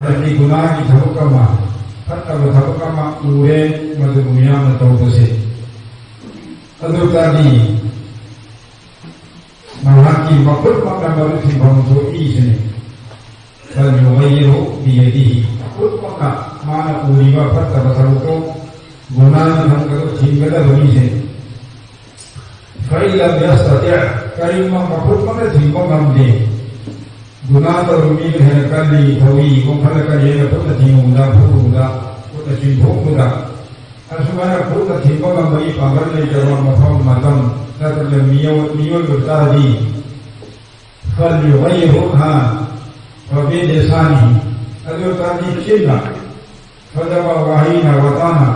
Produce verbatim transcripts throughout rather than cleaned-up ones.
ꯍꯥꯏꯗꯤ ꯒꯨꯅꯥꯒꯤ ꯊꯕꯛ ꯑꯃ, ꯐꯠꯇꯕ ꯊꯕꯛ ꯑꯃ ꯎꯔꯦ, ꯃꯗꯨꯕꯨ ꯃꯤꯌꯥꯝꯅ ꯇꯧꯕꯁꯦ꯫ ꯑꯗꯨ ꯇꯥꯔꯗꯤ ꯃꯍꯥꯛꯀꯤ ꯃꯈꯨꯠꯃꯛꯅ ꯃꯗꯨ ꯊꯤꯡꯐꯝ ꯊꯣꯛꯏ ꯁꯤꯅꯤ꯫ ꯐꯜꯌꯨꯒꯌꯤꯔꯍꯨ ꯕꯤꯌꯗꯤꯍꯤ꯫ ꯃꯈꯨꯠꯃꯛꯅ ꯃꯥꯅ ꯎꯔꯤꯕ ꯐꯠꯇꯕ ꯊꯕꯛꯇꯣ, ꯒꯨꯅꯥꯒꯤ ꯊꯕꯛ ꯑꯗꯨ ꯊꯤꯡꯒꯗꯕꯅꯤ ꯁꯤꯅꯤ꯫ ꯐꯏꯜ ꯂꯝ ꯌꯁꯇꯇꯤꯑ, ꯀꯔꯤꯒꯨꯝꯕ ꯃꯈꯨꯠꯃꯛꯅ ꯊꯤꯡꯕ ꯉꯝꯗꯦ, ꯒꯨꯅꯥ ꯇꯧꯔꯤꯕ ꯃꯤꯗꯨ ꯍꯦꯟꯅ ꯀꯜꯂꯤ, ꯊꯧꯏ, ꯋꯥꯈꯜꯅ ꯀꯜꯂꯤ ꯍꯥꯏꯅ ꯈꯨꯠꯅ ꯊꯤꯡꯕꯗ, ꯐꯨꯔꯨꯕꯗ, ꯈꯨꯠꯅ ꯆꯤꯡꯊꯣꯛꯄꯗ, ꯑꯁꯨꯃꯥꯏꯅ ꯈꯨꯠꯅ ꯊꯤꯡꯕ ꯉꯝꯕꯒꯤ ꯄꯥꯡꯒꯜ ꯂꯩꯇꯕ ꯃꯐꯝ, ꯃꯇꯝ ꯅꯠꯇ꯭ꯔꯒ ꯃꯤꯑꯣꯏ-, ꯃꯤꯑꯣꯏꯕ ꯇꯥꯔꯗꯤ, ꯐꯜꯌꯨꯒꯌꯤꯔꯍꯨ ꯍꯥ ꯐꯕꯤꯂꯤꯁꯥꯅꯤꯍꯤ꯫ ꯑꯗꯨ ꯇꯥꯔꯗꯤ ꯆꯤꯟꯅ ꯐꯖꯕ ꯋꯥꯍꯩꯅ, ꯋꯥꯇꯥꯅ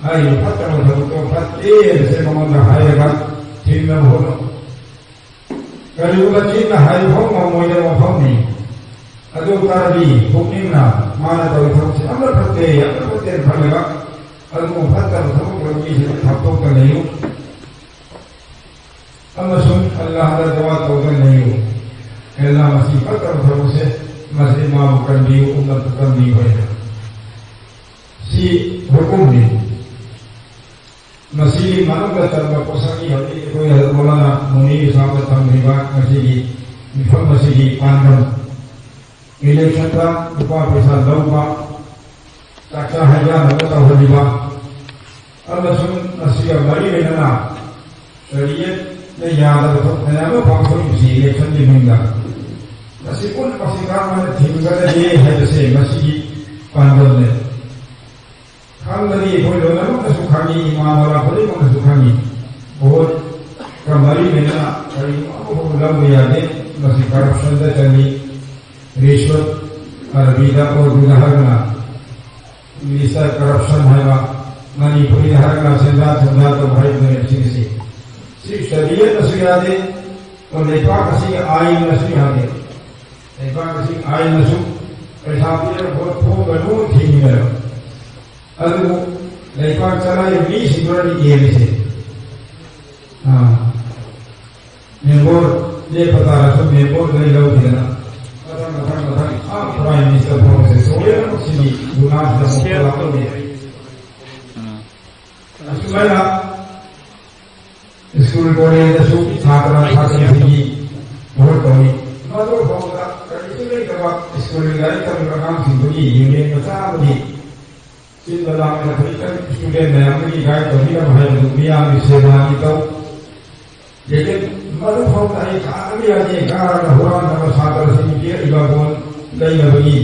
ꯍꯥꯏꯔꯤꯕ ꯐꯠꯇꯕ ꯊꯕꯛꯇꯣ ꯐꯠꯇꯦ ꯍꯥꯏꯕꯁꯦ ꯃꯉꯣꯟꯗ ꯍꯥꯏꯔꯒ ꯊꯤꯡꯅꯕ ꯍꯣꯠꯅꯧ꯫ ꯀꯔꯤꯒꯨꯝꯕ ꯆꯤꯟꯅ ꯍꯥꯏꯕ ꯐꯥꯎ ꯉꯝꯃꯣꯏꯗꯕ ꯃꯐꯝꯅꯤ꯫ ꯑꯗꯨ ꯇꯥꯔꯗꯤ ꯄꯨꯛꯅꯤꯡꯅ ꯃꯥꯅ ꯇꯧꯔꯤ ꯊꯕꯛꯁꯦ ꯌꯥꯝꯅ ꯐꯠꯇꯦ, ꯌꯥꯝꯅ ꯐꯠꯇꯦꯅ ꯈꯜꯂꯒ ꯑꯗꯨꯒꯨꯝꯕ ꯐꯠꯇꯕ ꯊꯕꯛ ꯇꯧꯕ ꯃꯤꯁꯤꯡꯗ ꯊꯥꯞꯇꯣꯛꯇ ꯂꯩꯌꯨ꯫ ꯑꯃꯁꯨꯡ ꯑꯜꯂꯥꯍꯗ ꯗꯨꯋꯥ ꯇꯧꯗꯨꯅ ꯂꯩꯌꯨ꯫ ꯑꯜꯂꯥꯍ, ꯃꯁꯤ ꯐꯠꯇꯕ ꯊꯕꯛꯁꯦ, ꯃꯁꯤ ꯃꯥꯕꯨ ꯀꯟꯕꯤꯌꯨ, ꯎꯝꯃꯠꯄꯨ ꯀꯟꯕꯤꯌꯨ ꯍꯥꯏꯅ꯫ ꯁꯤ ꯍꯨꯀꯨꯝꯅꯤ꯫ ꯃꯁꯤꯒꯤ ꯃꯅꯨꯡꯗ ꯆꯟꯕ ꯄꯣꯠꯁꯛꯅꯤ ꯍꯧꯖꯤꯛ ꯑꯩꯈꯣꯏ ꯍꯖꯔꯠ ꯃꯧꯂꯥꯅꯥ ꯃꯨꯅꯤꯔ ꯁꯥꯍꯕꯅ ꯊꯝꯂꯤꯕ ꯉꯁꯤꯒꯤ ꯃꯤꯐꯝ ꯑꯁꯤꯒꯤ ꯄꯥꯟꯗꯝ꯫ ꯏꯂꯦꯛꯁꯟꯗ ꯅꯨꯄꯥ ꯄꯩꯁꯥ ꯂꯧꯕ, ꯆꯥꯛꯆꯥ ꯍꯩꯖꯥꯅꯕ ꯇꯧꯍꯜꯂꯤꯕ, ꯑꯃꯁꯨꯡ ꯃꯁꯤꯒ ꯃꯔꯤ ꯂꯩꯅꯅ ꯁꯔꯤꯌꯠꯅ ꯌꯥꯗꯕ ꯊꯕꯛ ꯃꯌꯥꯝ ꯑꯃ ꯄꯥꯡꯊꯣꯛꯂꯤꯕꯁꯤ ꯏꯂꯦꯛꯁꯟꯒꯤ ꯃꯤꯡꯗ꯫ ꯃꯁꯤ ꯄꯨꯝꯅꯃꯛꯁꯤ ꯀꯔꯝ ꯍꯥꯏꯅ ꯊꯤꯡꯒꯗꯒꯦ ꯍꯥꯏꯕꯁꯦ ꯃꯁꯤꯒꯤ ꯄꯥꯟꯗꯝꯅꯦ꯫ ꯈꯪꯕꯗꯤ ꯑꯩꯈꯣꯏ ꯂꯣꯏꯅꯃꯛꯅꯁꯨ ꯈꯪꯉꯤ, ꯏꯃꯥ ꯅꯋꯥ ꯈꯨꯗꯤꯡꯃꯛꯅꯁꯨ ꯈꯪꯉꯤ꯫ ꯚꯣꯠꯀ ꯃꯔꯤ ꯂꯩꯅꯅ ꯀꯔꯤꯒꯨꯝꯕ ꯑꯃꯐꯥꯎꯕ ꯂꯧꯕ ꯌꯥꯗꯦ꯫ ꯃꯁꯤ ꯀꯔꯞꯁꯟꯗ ꯆꯜꯂꯤ꯫ ꯔꯤꯁꯋꯠ, ꯑꯔꯕꯤꯗ, ꯎꯔꯗꯨꯗ ꯍꯥꯏꯔꯒꯅ ꯏꯪꯂꯤꯁꯇ ꯀꯔꯞꯁꯟ ꯍꯥꯏꯕ, ꯃꯅꯤꯄꯨꯔꯤꯗ ꯍꯥꯏꯔꯒꯅ ꯁꯦꯟꯖꯥ ꯊꯨꯝꯖꯥ ꯇꯧꯕ ꯍꯥꯏꯕꯗꯨꯅꯦꯕ ꯁꯤꯒꯤꯁꯤ꯫ ꯁꯤ ꯁꯔꯤꯌꯠꯅꯁꯨ ꯌꯥꯗꯦ, ꯑꯗꯨꯒ ꯂꯩꯕꯥꯛ ꯑꯁꯤꯒꯤ ꯑꯥꯏꯟꯅꯁꯨ ꯌꯥꯗꯦ꯫ ꯂꯩꯕꯥꯛ ꯑꯁꯤꯒꯤ ꯑꯥꯏꯟꯅꯁꯨ ꯄꯩꯁꯥ ꯄꯤꯔꯒ ꯚꯣꯠ ꯊꯣꯛꯑꯒꯅꯨ ꯊꯤꯡꯉꯤꯅꯦꯕ꯫ ꯑꯗꯨꯕꯨ ꯂꯩꯕꯥꯛ ꯆꯂꯥꯏꯔꯤꯕ ꯃꯤꯁꯤꯡꯗꯨꯅꯅꯤ ꯌꯦꯡꯉꯤꯁꯦ꯫ ꯑꯥ꯫ ꯃꯦꯝꯕꯣꯔ ꯂꯦꯞꯄ ꯇꯥꯔꯁꯨ ꯃꯦꯝꯕꯣꯔꯗꯨꯅ ꯂꯧꯈꯤꯗꯅ ꯃꯊꯪ, ꯃꯊꯪ, ꯃꯊꯪ, ꯑꯥ, ꯃꯤꯅꯤꯁꯇꯔ ꯐꯣꯡꯕꯁꯦ ꯁꯣꯏꯗꯅꯃꯛ ꯁꯤꯒꯤ ꯒꯨꯅꯥꯁꯤꯗ ꯑꯃꯨꯛ ꯁꯤꯌꯔ ꯄꯨꯔꯛꯀꯅꯤ꯫ ꯇꯧꯕꯤꯌꯨ꯫ ꯑꯁꯨꯃꯥꯏꯅ ꯁ꯭ꯀꯨꯜ ꯀꯣꯂꯦꯖꯇꯁꯨ ꯁꯥꯇ꯭ꯔ ꯁꯥꯇ꯭ꯔꯤꯁꯤꯡꯒꯤ ꯃꯍꯨꯠ ꯇꯧꯏ꯫ ꯃꯗꯨ ꯐꯥꯎꯕꯗ ꯀꯔꯤꯁꯨ ꯂꯩꯇꯕ ꯁ꯭ꯀꯨꯜꯒꯤ ꯂꯥꯏꯔꯤꯛ ꯇꯝꯂꯤꯕ ꯑꯉꯥꯡꯁꯤꯡꯗꯨꯒꯤ ꯌꯨꯅꯤꯌꯟ ꯃꯆꯥ ꯑꯃꯒꯤ ꯁꯤꯟꯕ ꯂꯥꯡꯕꯗ ꯍꯧꯖꯤꯛꯇꯪ ꯁ꯭ꯇꯨꯗꯦꯟ ꯃꯌꯥꯝꯗꯒꯤ ꯒꯥꯏꯗ ꯇꯧꯕꯤꯅꯕ ꯍꯥꯏꯕꯗꯨ ꯃꯤꯌꯥꯝꯒꯤ ꯁꯦꯕꯥꯒꯤ ꯇꯧ꯫ ꯂꯦꯀꯤꯟ ꯃꯗꯨ ꯐꯥꯎꯕꯗ ꯑꯩ ꯀꯥꯟꯅꯕ ꯌꯥꯗꯦ, ꯀꯥꯔꯒ ꯍꯨꯔꯥꯟꯅꯕ ꯁꯥꯇ꯭ꯔꯁꯤꯡ ꯄꯤꯔꯛꯏꯕ ꯕꯣꯟ ꯂꯩꯅꯕꯒꯤ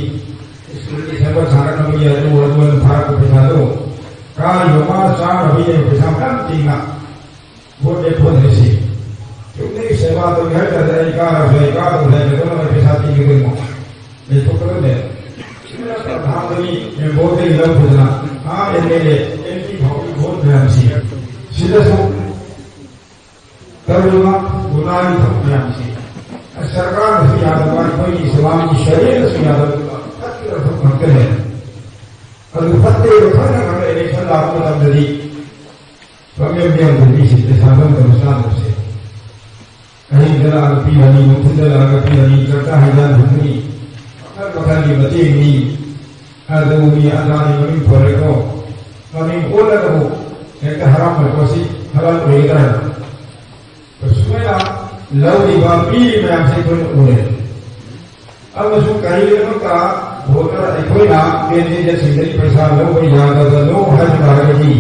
ꯁ꯭ꯀꯨꯜꯒꯤ ꯁꯦꯝꯒꯠ ꯁꯥꯒꯠꯅꯕꯒꯤ ꯑꯗꯨ ꯑꯗꯨ ꯑꯣꯏꯅ ꯊꯥꯔꯛꯄ ꯄꯩꯁꯥꯗꯣ ꯀꯥꯔꯤꯕ ꯃꯥꯅ ꯆꯥꯅꯕꯒꯤ ꯄꯩꯁꯥ ꯃꯌꯥꯝ ꯇꯤꯡꯅ ꯕꯣꯠ ꯂꯦꯞꯊꯣꯛꯅꯔꯤꯁꯤ꯫ ꯁꯨꯝꯗꯒꯤ ꯁꯦꯕꯥ ꯇꯧꯒꯦ ꯍꯥꯏ ꯇꯥꯔꯗꯤ ꯑꯩ ꯀꯥꯔꯁꯨ ꯌꯥꯏ, ꯀꯥꯗꯕꯁꯨ ꯌꯥꯏ, ꯀꯩꯗꯧꯅꯕ ꯄꯩꯁꯥ ꯇꯤꯡꯒꯗꯣꯏꯅꯣ? ꯂꯩꯊꯣꯛꯀꯗꯕꯅꯦ꯫ ꯁꯤꯅ ꯄ꯭ꯔꯙꯥꯟꯗꯒꯤ ꯃꯦꯝꯕꯣꯔꯗꯒꯤ ꯂꯧꯈꯤꯗꯅ ꯑꯥ M L A, M P ꯐꯥꯎꯕꯒꯤ ꯚꯣꯠ ꯃꯌꯥꯝꯁꯤ ꯁꯤꯗꯁꯨ ꯇꯧꯔꯤꯕ ꯒꯨꯅꯥꯒꯤ ꯊꯕꯛ ꯃꯌꯥꯝꯁꯤ ꯁꯔꯀꯥꯔꯅꯁꯨ ꯌꯥꯗꯕ, ꯑꯩꯈꯣꯏꯒꯤ ꯏꯁꯂꯥꯝꯒꯤ ꯁꯔꯤꯌꯠꯅꯁꯨ ꯌꯥꯗꯕ ꯐꯠꯇꯕ ꯊꯕꯛ ꯉꯥꯛꯇꯅꯦ꯫ ꯑꯗꯨ ꯐꯠꯇꯦꯕ ꯈꯪꯅ ꯈꯪꯅ ꯏꯂꯦꯛꯁꯟ ꯂꯥꯛꯄ ꯃꯇꯝꯗꯗꯤ ꯄꯪꯂꯦꯞ ꯂꯦꯞꯇꯕ ꯃꯤꯁꯤꯡꯁꯦ ꯁꯥꯟꯅꯕ ꯃꯇꯝ ꯆꯥꯗꯕꯁꯦ꯫ ꯑꯍꯤꯡꯗ ꯂꯥꯛꯑꯒ ꯄꯤꯔꯅꯤ, ꯅꯨꯡꯊꯤꯜꯗ ꯂꯥꯛꯑꯒ ꯄꯤꯔꯅꯤ, ꯆꯥꯛꯆꯥ ꯍꯩꯖꯥꯟꯅꯒꯅꯤ, ꯃꯈꯜ ꯃꯈꯜꯒꯤ ꯃꯇꯦꯡꯅꯤ, ꯑꯗꯨꯅꯤ ꯑꯗꯥꯅꯤ ꯃꯃꯤꯡ ꯊꯣꯜꯂꯦꯀꯣ꯫ ꯃꯃꯤꯡ ꯑꯣꯜꯂꯒꯕꯨ ꯍꯦꯛꯇ ꯍꯔꯥꯎꯕ ꯄꯣꯠꯁꯤ ꯍꯔꯥꯎ ꯑꯣꯏꯒꯗ꯭ꯔꯥ? ꯁꯨꯃꯥꯏꯅ ꯂꯧꯔꯤꯕ, ꯄꯤꯔꯤꯕ ꯃꯌꯥꯝꯁꯦ ꯑꯩꯈꯣꯏꯅ ꯎꯔꯦ꯫ ꯑꯃꯁꯨꯡ ꯀꯔꯤꯒꯤꯗꯃꯛꯇ ꯚꯣꯇꯔ ꯑꯩꯈꯣꯏꯅ ꯀꯦꯟꯗꯤꯗꯦꯠꯁꯤꯡꯗꯒꯤ ꯄꯩꯁꯥ ꯂꯧꯕ ꯌꯥꯗꯕꯅꯣ ꯍꯥꯏꯕ ꯇꯥꯔꯒꯗꯤ,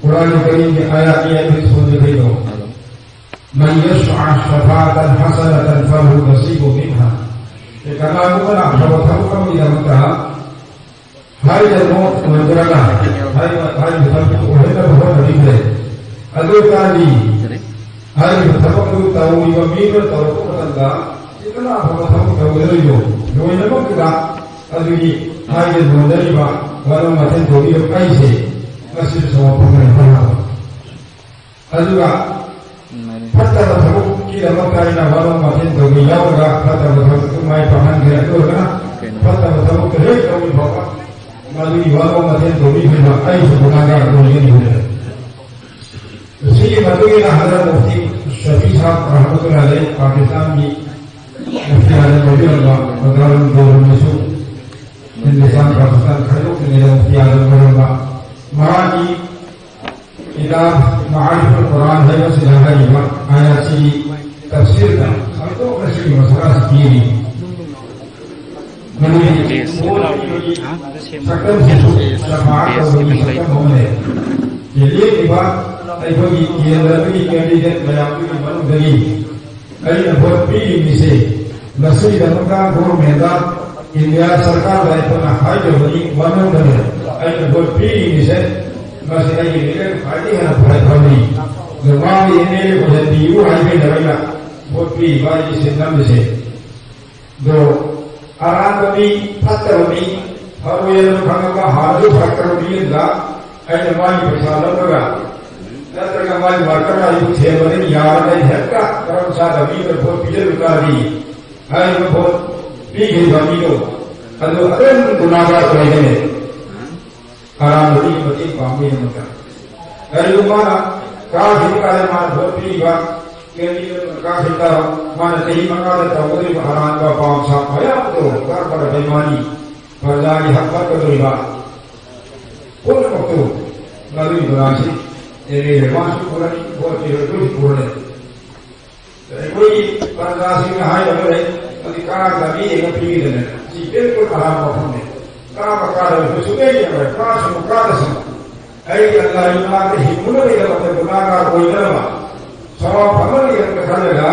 ꯀꯨꯔꯥꯟ ꯀꯔꯤꯝꯒꯤ ꯑꯥꯌꯥꯠꯅꯤ ꯑꯩꯈꯣꯏ ꯁꯣꯟꯖꯈꯩꯗꯣ, "من يشفع شفاعة حسنة فله نصيب منها"꯫ ꯀꯅꯥꯒꯨꯝꯕꯅ ꯑꯐꯕ ꯊꯕꯛ ꯑꯃꯒꯤꯗꯃꯛꯇ ꯍꯥꯏꯔꯤꯕ ꯅꯣꯠ ꯑꯣꯏꯒꯦꯔꯒ ꯍꯥꯏꯔꯤꯕ ꯍꯥꯏꯔꯤꯕ ꯊꯕꯛꯇꯨ ꯑꯣꯏꯍꯟꯅꯕ ꯍꯣꯠꯅꯔꯤꯕꯅꯦ꯫ ꯑꯗꯨ ꯑꯣꯏꯇꯥꯔꯗꯤ ꯍꯥꯏꯔꯤꯕ ꯊꯕꯛꯇꯨ ꯇꯧꯔꯤꯕ ꯃꯤꯗꯨꯅ ꯇꯧꯔꯛꯄ ꯃꯇꯝꯗ ꯁꯤꯗꯅ ꯑꯐꯕ ꯊꯕꯛ ꯇꯧꯒꯗꯧꯔꯤꯕꯣ? ꯂꯣꯏꯅꯃꯛꯇꯨꯗ ꯑꯗꯨꯒꯤ ꯍꯥꯏꯔꯤꯕ ꯅꯣꯟꯅꯔꯤꯕ ꯋꯥꯔꯣꯡ ꯋꯥꯊꯦꯜ ꯇꯧꯕꯤꯔꯤꯕ ꯑꯩꯁꯦ ꯉꯁꯤꯁꯨ ꯁꯥꯎꯕ ꯐꯪꯒꯅꯤ ꯍꯥꯏꯕ꯫ ꯑꯗꯨꯒ ꯐꯠꯇꯕ ꯊꯕꯛꯀꯤꯗꯃꯛꯇ ꯑꯩꯅ ꯋꯥꯔꯣꯡ ꯋꯥꯊꯦꯜ ꯇꯧꯕ ꯌꯥꯎꯔꯒ ꯐꯠꯇꯕ ꯊꯕꯛꯇꯨ ꯃꯥꯏ ꯄꯥꯛꯍꯟꯈ꯭ꯔꯦ꯫ ꯑꯗꯨ ꯑꯣꯏꯔꯒꯅ ꯐꯠꯇꯕ ꯊꯕꯛꯇꯨ ꯍꯦꯛ ꯇꯧꯗ꯭ꯔꯤ ꯐꯥꯎꯕ ꯃꯗꯨꯒꯤ ꯋꯥꯔꯣꯡ ꯋꯥꯊꯦꯜ ꯇꯧꯕꯤꯈ꯭ꯔꯤꯕ ꯑꯩꯁꯨ ꯒꯨꯅꯥꯒꯥꯔ ꯑꯣꯏꯒꯅꯤ ꯍꯥꯏꯔꯦ꯫ ꯁꯤꯒꯤ ꯃꯇꯨꯡ ꯏꯟꯅ ꯍꯖꯔꯠ ꯃꯨꯐꯇꯤ ꯁꯐꯤ ꯁꯥꯍꯕ ꯔꯍꯃꯇꯨꯜꯂꯥꯍꯤ ꯑꯂꯩꯍꯤ ꯄꯥꯀꯤꯁꯇꯥꯟꯒꯤ ꯃꯨꯐꯇꯤ ꯑꯥꯖꯝ ꯑꯣꯏꯕꯤꯔꯝꯕ ꯃꯗꯥꯔꯨꯟ ꯗꯦꯋꯕꯟꯗꯁꯨ ꯍꯤꯟꯗꯨꯁꯇꯥꯟ ꯄꯥꯀꯤꯁꯇꯥꯟ ꯈꯥꯏꯗꯣꯛꯇ꯭ꯔꯤꯉꯩꯗ ꯃꯨꯐꯇꯤ ꯑꯥꯖꯝ ꯑꯣꯏꯔꯝꯕ, ꯃꯍꯥꯛꯀꯤ ꯀꯤꯇꯥꯕ ꯃꯥꯔꯤꯐꯨꯜ ꯀꯨꯔꯥꯟ ꯍꯥꯏꯕꯁꯤꯗ ꯍꯥꯏꯔꯤꯕ ꯑꯥꯌꯥꯠꯁꯤꯒꯤ ꯇꯐꯁꯤꯔꯗ ꯁꯟꯗꯣꯛꯅ ꯁꯤꯒꯤ ꯃꯁꯥꯂꯥꯁꯤ ꯄꯤꯔꯤ꯫ ꯃꯗꯨꯒꯤ ꯁꯛꯇꯝꯁꯤꯁꯨ ꯁꯐꯥ ꯀꯧꯕꯒꯤ ꯁꯛꯇꯝ ꯑꯃ ꯂꯩ꯫ ꯂꯦꯞꯂꯤꯕ ꯑꯩꯈꯣꯏꯒꯤ ꯀꯦꯟꯗ꯭ꯔꯗꯨꯒꯤ ꯀꯦꯟꯗꯤꯗꯦꯠ ꯃꯌꯥꯝꯗꯨꯒꯤ ꯃꯅꯨꯡꯗꯒꯤ ꯑꯩꯅ ꯚꯣꯠ ꯄꯤꯔꯤꯕꯁꯦ, ꯃꯁꯤꯒꯤꯗꯃꯛꯇ ꯒꯣꯔꯃꯦꯟꯗ, ꯏꯟꯗꯤꯌꯥ ꯁꯔꯀꯥꯔꯗ ꯑꯩꯈꯣꯏꯅ ꯍꯥꯏꯖꯕꯅꯤ, ꯋꯥꯅꯣꯝꯗꯅ ꯑꯩꯅ ꯚꯣꯠ ꯄꯤꯔꯤꯕꯁꯦ, ꯃꯁꯤ ꯑꯩꯒꯤ ꯂꯤꯗꯔ ꯈ꯭ꯋꯥꯏꯗꯒꯤ ꯍꯦꯟꯅ ꯐ-, ꯐꯕꯅꯤ꯫ ꯑꯗꯣ ꯃꯥꯒꯤ ꯑꯦꯝ ꯑꯦꯜ ꯑꯦ ꯑꯣꯏꯍꯟꯕꯤꯌꯨ ꯍꯥꯏꯕꯩꯅꯦꯕ ꯑꯩꯅ ꯚꯣꯠ ꯄꯤꯔꯤꯕ ꯑꯩꯒꯤ ꯁꯤꯟꯐꯝꯁꯦ꯫ ꯑꯗꯣ ꯑꯔꯥꯟꯕ ꯃꯤ, ꯐꯠꯇꯕ ꯃꯤ, ꯐꯔꯣꯏꯅ ꯈꯪꯉꯒ ꯍꯥꯟꯅꯁꯨ ꯐꯔꯛꯇꯕ ꯃꯤ ꯑꯗꯨꯗ ꯑꯩꯅ ꯃꯥꯒꯤ ꯄꯩꯁꯥ ꯂꯧꯔꯒ ꯅꯠꯇ꯭ꯔꯒ ꯃꯥꯒꯤ ꯋꯥꯔꯀꯔ ꯑꯩꯕꯨ ꯊꯦꯝꯕꯗ ꯌꯥꯔꯒ ꯑꯩꯅ ꯍꯦꯛꯇ ꯃꯔꯝ ꯆꯥꯗꯕ ꯃꯤꯗ ꯚꯣꯠ ꯄꯤꯖꯔꯨ ꯇꯥꯔꯗꯤ ꯍꯥꯏꯔꯤꯕ ꯚꯣꯠ ꯄꯤꯈꯤꯕ ꯃꯤꯗꯣ ꯑꯗꯨ ꯑꯗꯨꯝ ꯒꯨꯅꯥꯒꯥꯔ ꯑꯣꯏꯒꯅꯤ꯫ ꯑꯔꯥꯟꯕ ꯃꯤꯒꯤ ꯃꯇꯦꯡ ꯄꯥꯡꯕꯒꯤꯗꯃꯛꯇ ꯀꯔꯤꯒꯨꯝꯕ ꯃꯥꯅ ꯀꯥꯈꯤꯕ ꯇꯥꯔꯦ, ꯃꯥꯅ ꯚꯣꯠ ꯄꯤꯔꯤꯕ ꯀꯦꯟꯗꯤꯗꯦꯠ ꯑꯗꯨꯅ ꯀꯥꯈꯤꯕ ꯇꯥꯔꯣ, ꯃꯥꯅ ꯆꯍꯤ ꯃꯉꯥꯗ ꯇꯧꯒꯗꯧꯔꯤꯕ ꯑꯔꯥꯟꯕ ꯄꯥꯞ ꯁꯥꯞ ꯃꯌꯥꯝꯗꯣ ꯀꯔꯝꯕꯅ ꯕꯦꯃꯥꯅꯤ ꯄ꯭ꯔꯖꯥꯒꯤ ꯍꯛ ꯐꯠꯀꯗꯧꯔꯤꯕ ꯄꯨꯝꯅꯃꯛꯇꯨ ꯃꯗꯨꯒꯤ ꯕꯔꯥꯁꯤ ꯑꯦꯝ ꯑꯦꯜ ꯑꯦ ꯃꯥꯁꯨ ꯄꯨꯔꯅꯤ, ꯚꯣꯠ ꯄꯤꯔꯣꯏ ꯑꯩꯈꯣꯏꯁꯨ ꯄꯨꯔꯅꯤ꯫ ꯑꯩꯈꯣꯏꯒꯤ ꯄ꯭ꯔꯖꯥꯁꯤꯡꯅ ꯍꯥꯏꯅꯕ ꯂꯩ, ꯑꯗꯨ ꯀꯥꯔꯒ ꯃꯤ ꯌꯦꯡꯉ ꯄꯤꯒꯗꯅꯦ꯫ ꯁꯤ ꯕꯤꯜꯀꯨꯜ ꯑꯔꯥꯟꯕ ꯋꯥꯐꯝꯅꯤ꯫ ꯀꯥꯕ ꯀꯥꯗꯕꯁꯨ ꯁꯨꯡꯌꯥ ꯌꯥꯔꯣꯏ꯫ ꯀꯥꯁꯅꯨ, ꯀꯥꯗꯁꯅꯨ꯫ ꯑꯩꯒꯤ ꯑꯜꯂꯥꯍꯒꯤ ꯃꯅꯥꯛꯇ ꯍꯤꯡꯅꯕꯒꯤꯗꯃꯛꯇ ꯒꯨꯅꯥꯒꯥꯔ ꯑꯣꯏꯗꯅꯕ, ꯁꯋꯥ ꯐꯪꯅꯕꯒꯤꯗꯃꯛꯇ ꯈꯜꯂꯒ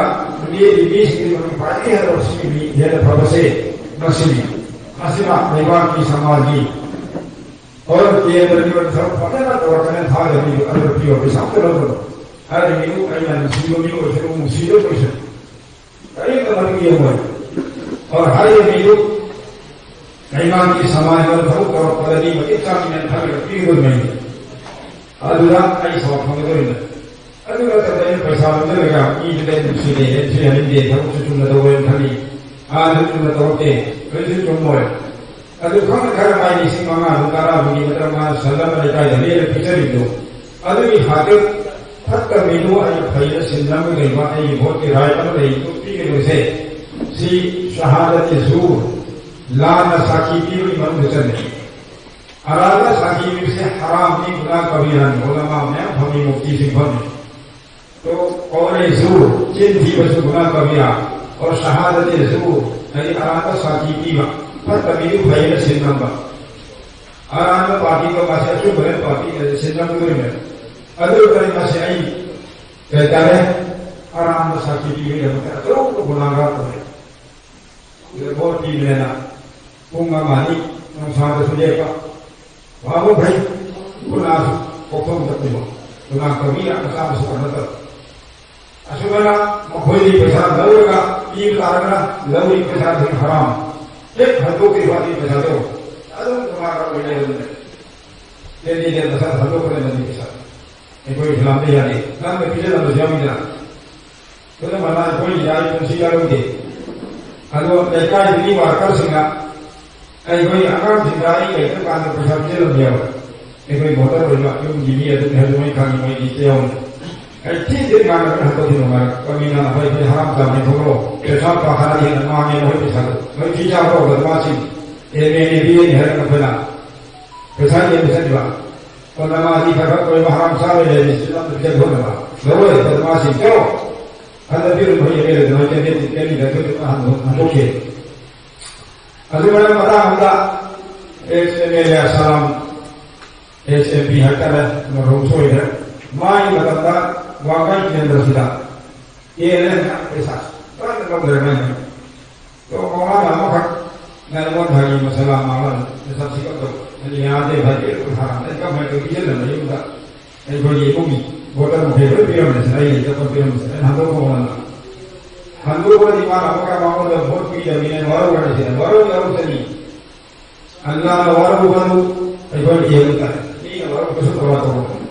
ꯂꯦꯞꯄꯤ ꯃꯤꯁꯤꯡꯒꯤ ꯃꯅꯨꯡꯗ ꯈ꯭ꯋꯥꯏꯗꯒꯤ ꯍꯦꯟꯅ ꯁꯤꯕ ꯃꯤ, ꯍꯦꯟꯅ ꯐꯕꯁꯦ ꯃꯁꯤꯅꯤ꯫ ꯃꯁꯤꯃ ꯂꯩꯕꯥꯛꯀꯤ ꯁꯃꯥꯖꯒꯤ ꯑꯣꯔ ꯀꯦꯟꯗ꯭ꯔꯒꯤ ꯑꯣꯏꯕ ꯊꯕꯛ ꯐꯖꯅ ꯇꯧꯔꯛꯀꯅꯤ ꯊꯥꯖꯕꯤꯌꯨ꯫ ꯑꯗꯨꯒ ꯄꯤꯌꯣ, ꯄꯩꯁꯥ ꯑꯝꯇ ꯂꯧꯒꯅꯨ꯫ ꯍꯥꯏꯔꯤꯕ ꯃꯤꯗꯨ ꯑꯩꯅ ꯅꯨꯡꯁꯤꯕ ꯃꯤ ꯑꯣꯏꯁꯅꯨ, ꯅꯨꯡꯁꯤꯗꯕ ꯑꯣꯏꯁꯅꯨ, ꯀꯔꯤꯝꯇ ꯃꯗꯨ ꯌꯦꯡꯉꯣꯏ꯫ ꯑꯣꯔ ꯍꯥꯏꯔꯤꯕ ꯃꯤꯗꯨ ꯂꯩꯕꯥꯛꯀꯤ ꯁꯃꯥꯖꯒꯤ ꯑꯣꯏꯕ ꯊꯕꯛ ꯇꯧꯔꯛꯄꯗꯗꯤ ꯃꯇꯤꯛ ꯆꯥꯕꯅꯦꯅ ꯈꯜꯂꯒ ꯄꯤꯒꯗꯕꯅꯤ꯫ ꯑꯗꯨꯗ ꯑꯩ ꯁꯥꯎ ꯐꯪꯒꯗꯧꯔꯤꯕꯅꯤ꯫ ꯑꯗꯨ ꯅꯠꯇꯕ ꯑꯩꯅ ꯄꯩꯁꯥ ꯂꯧꯖꯔꯒ ꯃꯤꯗꯨꯗ ꯑꯩ ꯅꯨꯡꯁꯤꯗꯦ, ꯅꯨꯡꯁꯤꯍꯟꯅꯤꯡꯗꯦ, ꯊꯕꯛꯁꯨ ꯆꯨꯝꯅ ꯇꯧꯋꯦꯅ ꯈꯜꯂꯤ, ꯑꯥꯗꯁꯨ ꯆꯨꯝꯅ ꯇꯧꯔꯛꯇꯦ, ꯀꯔꯤꯁꯨ ꯆꯨꯝꯃꯣꯏ꯫ ꯑꯗꯨ ꯈꯪꯅ ꯈꯔ ꯃꯥꯏ ꯂꯤꯁꯤꯡ ꯃꯉꯥ ꯑꯗꯨ ꯇꯔꯥ ꯑꯗꯨꯒꯤ ꯅꯠꯇ꯭ꯔꯒ ꯃꯥꯅ ꯁꯟ ꯑꯃ ꯂꯩꯀꯥꯏꯗ ꯂꯦꯟꯅ ꯄꯤꯖꯔꯤꯕꯗꯣ, ꯑꯗꯨꯒꯤ ꯍꯥꯇꯔ ꯐꯠꯇ ꯃꯤꯗꯨ ꯑꯩꯅ ꯐꯩꯅ ꯁꯤꯟꯅꯕꯒꯤꯗꯃꯛ ꯑꯩꯒꯤ ꯚꯣꯠꯀꯤ ꯔꯥꯏꯠ ꯑꯃ ꯂꯩ, ꯄꯤꯒꯗꯧꯔꯤꯁꯦ꯫ ꯁꯤ ꯁꯍꯥꯗꯠ ꯖꯨꯔ, ꯂꯥꯟꯅ ꯁꯥꯈꯤ ꯄꯤꯕꯒꯤ ꯃꯅꯨꯡꯗ ꯆꯟꯅꯩ꯫ ꯑꯔꯥꯟꯕ ꯁꯥꯈꯤ ꯄꯤꯕꯁꯦ ꯍꯔꯥꯝꯅꯤ, ꯒꯨꯅꯥ ꯀꯕꯤꯔꯥꯅꯤ, ꯎꯂꯃꯥ ꯃꯌꯥꯝ ꯐꯝꯃꯤ, ꯃꯨꯐꯇꯤꯁꯤꯡ ꯐꯝꯃꯤ꯫ ꯇꯣ ꯀꯧꯂꯦ ꯖꯨꯔ, ꯆꯤꯟ ꯊꯤꯕꯁꯨ ꯒꯨꯅꯥ ꯀꯕꯤꯔꯥ, ꯑꯣꯔ ꯁꯍꯥꯗꯠ ꯖꯨꯔ, ꯍꯥꯏꯗꯤ ꯑꯔꯥꯟꯕ ꯁꯥꯈꯤ ꯄꯤꯕ, ꯐꯠꯇꯕꯤꯗꯨ ꯐꯩꯅ ꯁꯤꯟ ꯅꯝꯕ꯫ ꯑꯔꯥꯟꯕ ꯄꯥꯔꯇꯤꯗꯣ ꯃꯥꯁꯦ ꯑꯆꯨꯝꯕ ꯄꯥꯔꯇꯤꯅ ꯁꯤꯟ ꯅꯝꯗꯣꯏꯅꯦ꯫ ꯑꯗꯨ ꯑꯣꯏꯔꯗꯤ ꯃꯥꯁꯦ ꯑꯩ ꯀꯩ ꯍꯥꯏꯇꯥꯔꯦ, ꯑꯔꯥꯟꯕ ꯁꯥꯈꯤ ꯄꯤꯕꯒꯤꯗꯃꯛꯇ ꯑꯆꯧꯕ ꯒꯨꯅꯥꯒꯥꯔ ꯑꯣꯏꯔꯦ꯫ ꯁꯤꯗ ꯚꯣꯠ ꯄꯤꯕꯅꯦꯅ ꯄꯨꯡ ꯑꯃ ꯑꯅꯤ ꯅꯨꯡꯁꯥꯗꯁꯨ ꯂꯦꯞꯄ, ꯋꯥꯕ ꯐꯩ, ꯒꯨꯅꯥꯁꯨ ꯀꯣꯛꯐꯝ ꯆꯠꯄꯤꯕ, ꯒꯨꯅꯥ ꯀꯕꯤꯔꯥ ꯃꯆꯥ ꯃꯁꯨ ꯅꯠꯇꯕ꯫ ꯑꯁꯨꯃꯥꯏꯅ ꯃꯈꯣꯏꯗꯤ ꯄꯩꯁꯥ ꯂꯧꯔꯒ ꯄꯤꯕ ꯇꯥꯔꯒꯅ ꯂꯧꯔꯤ ꯄꯩꯁꯥꯁꯤꯡ ꯍꯔꯥꯝ꯫ ꯍꯦꯛ ꯍꯟꯗꯣꯛꯇ꯭ꯔꯤꯕ ꯐꯥꯎꯗꯤ ꯄꯩꯁꯥꯗꯣ ꯑꯗꯨꯝ ꯒꯨꯅꯥꯒꯥꯔ ꯑꯣꯏ ꯂꯩꯔꯕꯅꯦ꯫ ꯀꯦꯟꯗꯤꯗꯦꯠ ꯃꯁꯥ ꯍꯟꯗꯣꯛꯄꯗ ꯅꯪꯒꯤ ꯄꯩꯁꯥ꯫ ꯑꯩꯈꯣꯏ ꯏꯁꯂꯥꯝꯗ ꯌꯥꯗꯦ꯫ ꯅꯪꯅ ꯄꯤꯖꯅꯕꯁꯨ ꯌꯥꯎꯏꯗꯅ꯫ ꯈꯨꯗꯝ ꯑꯣꯏꯅ ꯑꯩꯈꯣꯏ ꯏꯆꯥꯒꯤ ꯄꯨꯟꯁꯤ ꯌꯥꯎꯔꯝꯗꯦ꯫ ꯑꯗꯣ ꯂꯩꯀꯥꯏꯗꯨꯒꯤ ꯋꯥꯔꯀꯔꯁꯤꯡꯅ ꯑꯩꯈꯣꯏ ꯑꯉꯥꯡꯁꯤꯡꯗ ꯑꯩ ꯂꯩꯇꯕ ꯀꯥꯟꯗ ꯄꯩꯁꯥ ꯄꯤꯖꯔꯝꯃꯦꯕ꯫ ꯑꯩꯈꯣꯏ ꯚꯣꯇꯔ ꯑꯣꯏꯕ ꯌꯨꯝꯒꯤ ꯃꯤ ꯑꯗꯨꯝ ꯍꯥꯏꯗꯣ ꯃꯣꯏ ꯈꯪꯉꯤ, ꯃꯣꯏ ꯂꯤꯁꯇ ꯌꯥꯎꯔꯤ꯫ ꯑꯩ ꯊꯤ ꯊꯤ ꯉꯥꯡꯅꯕ ꯍꯟꯗꯛꯇꯤ ꯅꯨꯡꯉꯥꯏꯔꯦ꯫ ꯀꯃꯤꯅ ꯑꯩꯈꯣꯏ ꯍꯔꯥꯝ ꯆꯥꯕꯅꯤ ꯈꯣꯠꯂꯣ꯫ ꯄꯩꯁꯥ ꯄꯥꯈꯠꯂꯗꯤ ꯍꯦꯟꯅ ꯉꯥꯡꯉꯦ ꯃꯣꯏ ꯄꯩꯁꯥꯗꯣ꯫ ꯃꯣꯏ ꯊꯤ ꯆꯥꯕ ꯇꯧꯕꯗ ꯃꯥꯁꯤꯡ ꯑꯦꯝ ꯑꯦꯜ ꯑꯦ ꯄꯤꯔꯅꯤ ꯍꯥꯏꯔꯒ ꯑꯩꯈꯣꯏꯅ ꯄꯩꯁꯥ ꯌꯦꯟꯕ ꯆꯠꯂꯤꯕ꯫ ꯀꯣꯟꯅ ꯃꯥꯗꯤ ꯈꯔ ꯈꯔ ꯀꯣꯏꯕ ꯍꯔꯥꯝ ꯆꯥꯕ ꯂꯩꯔꯤ, ꯁꯤ ꯂꯝꯗ ꯄꯤꯖ ꯈꯣꯠꯅꯕ꯫ ꯂꯧꯔꯣꯏ, ꯀꯣꯟꯅ ꯃꯥꯁꯤꯡ ꯆꯠꯂꯣ꯫ ꯍꯟꯗꯛ ꯄꯤꯔꯨꯅꯨ, ꯍꯣꯏ, ꯑꯦꯝ ꯑꯦꯜ ꯑꯦꯗ ꯍꯣꯏ ꯀꯦꯟꯗꯤꯗꯦꯠ ꯀꯦꯟꯗꯤꯗꯦꯠ ꯑꯩꯈꯣꯏꯗ ꯍꯟꯗꯣꯛꯈꯤ꯫ ꯑꯗꯨ ꯃꯔꯝ ꯃꯇꯥꯡ ꯑꯃꯗ ꯑꯦꯛꯁ ꯑꯦꯝ ꯑꯦꯜ ꯑꯦ ꯁꯂꯥꯝ, ꯑꯦꯛꯁ ꯑꯦꯝ ꯄꯤ ꯍꯥꯏꯇꯥꯔꯦ, ꯃꯔꯨꯝ ꯁꯣꯏꯗ꯭ꯔꯦ꯫ ꯃꯥꯒꯤ ꯃꯇꯝꯗ ꯋꯥꯡꯈꯩ ꯀꯦꯟꯗ꯭ꯔꯁꯤꯗ ꯑꯦ ꯑꯦꯜ ꯑꯦꯅ ꯄꯩꯁꯥ ꯂꯣꯏꯅ ꯂꯧꯈ꯭ꯔꯦ ꯃꯥꯏꯅ꯫ ꯇꯣ ꯃꯃꯥꯅ ꯑꯃꯈꯛ ꯅꯥꯏꯂꯣꯟ ꯊꯥꯒꯤ ꯃꯁꯂꯥ ꯃꯥꯃꯜ ꯃꯁꯛꯁꯤ ꯀꯞꯇꯣ ꯑꯅꯤ ꯌꯥꯗꯦ ꯍꯥꯏꯕꯤꯔꯛꯄ ꯊꯥꯔꯝꯗ ꯑꯩ ꯀꯃꯥꯏꯅ ꯇꯧꯕꯤꯁꯤꯟꯅꯕ ꯌꯨꯝꯗ ꯑꯩꯈꯣꯏꯒꯤ ꯏꯃꯨꯡꯒꯤ ꯕꯣꯇꯜ ꯃꯈꯩ ꯂꯣꯏ ꯄꯤꯔꯝꯃꯦ꯫ ꯁꯤꯅ ꯑꯩ ꯂꯩꯖꯕ ꯄꯤꯔꯝꯃꯦ꯫ ꯑꯩꯅ ꯍꯟꯗꯣꯛꯄ ꯃꯃꯜꯅ ꯍꯟꯗꯣꯛꯄꯗꯤ ꯃꯥꯅ ꯑꯃꯨꯛꯀ ꯃꯉꯣꯟꯗ ꯚꯣꯠ ꯄꯤꯗꯕꯅꯤꯅ ꯋꯥꯔꯧꯔꯅꯤ꯫ ꯁꯤꯅ ꯋꯥꯔꯧ ꯌꯥꯔꯧ ꯆꯅꯤ꯫ ꯑꯜꯂꯥꯅ ꯋꯥꯔꯧꯕꯗꯨ ꯑꯩꯈꯣꯏꯅ ꯏꯍꯟ ꯇꯥꯏ꯫ ꯃꯤꯅ ꯋꯥꯔꯧꯕꯁꯨ ꯀꯔꯕꯥꯔ ꯇꯧꯕ꯫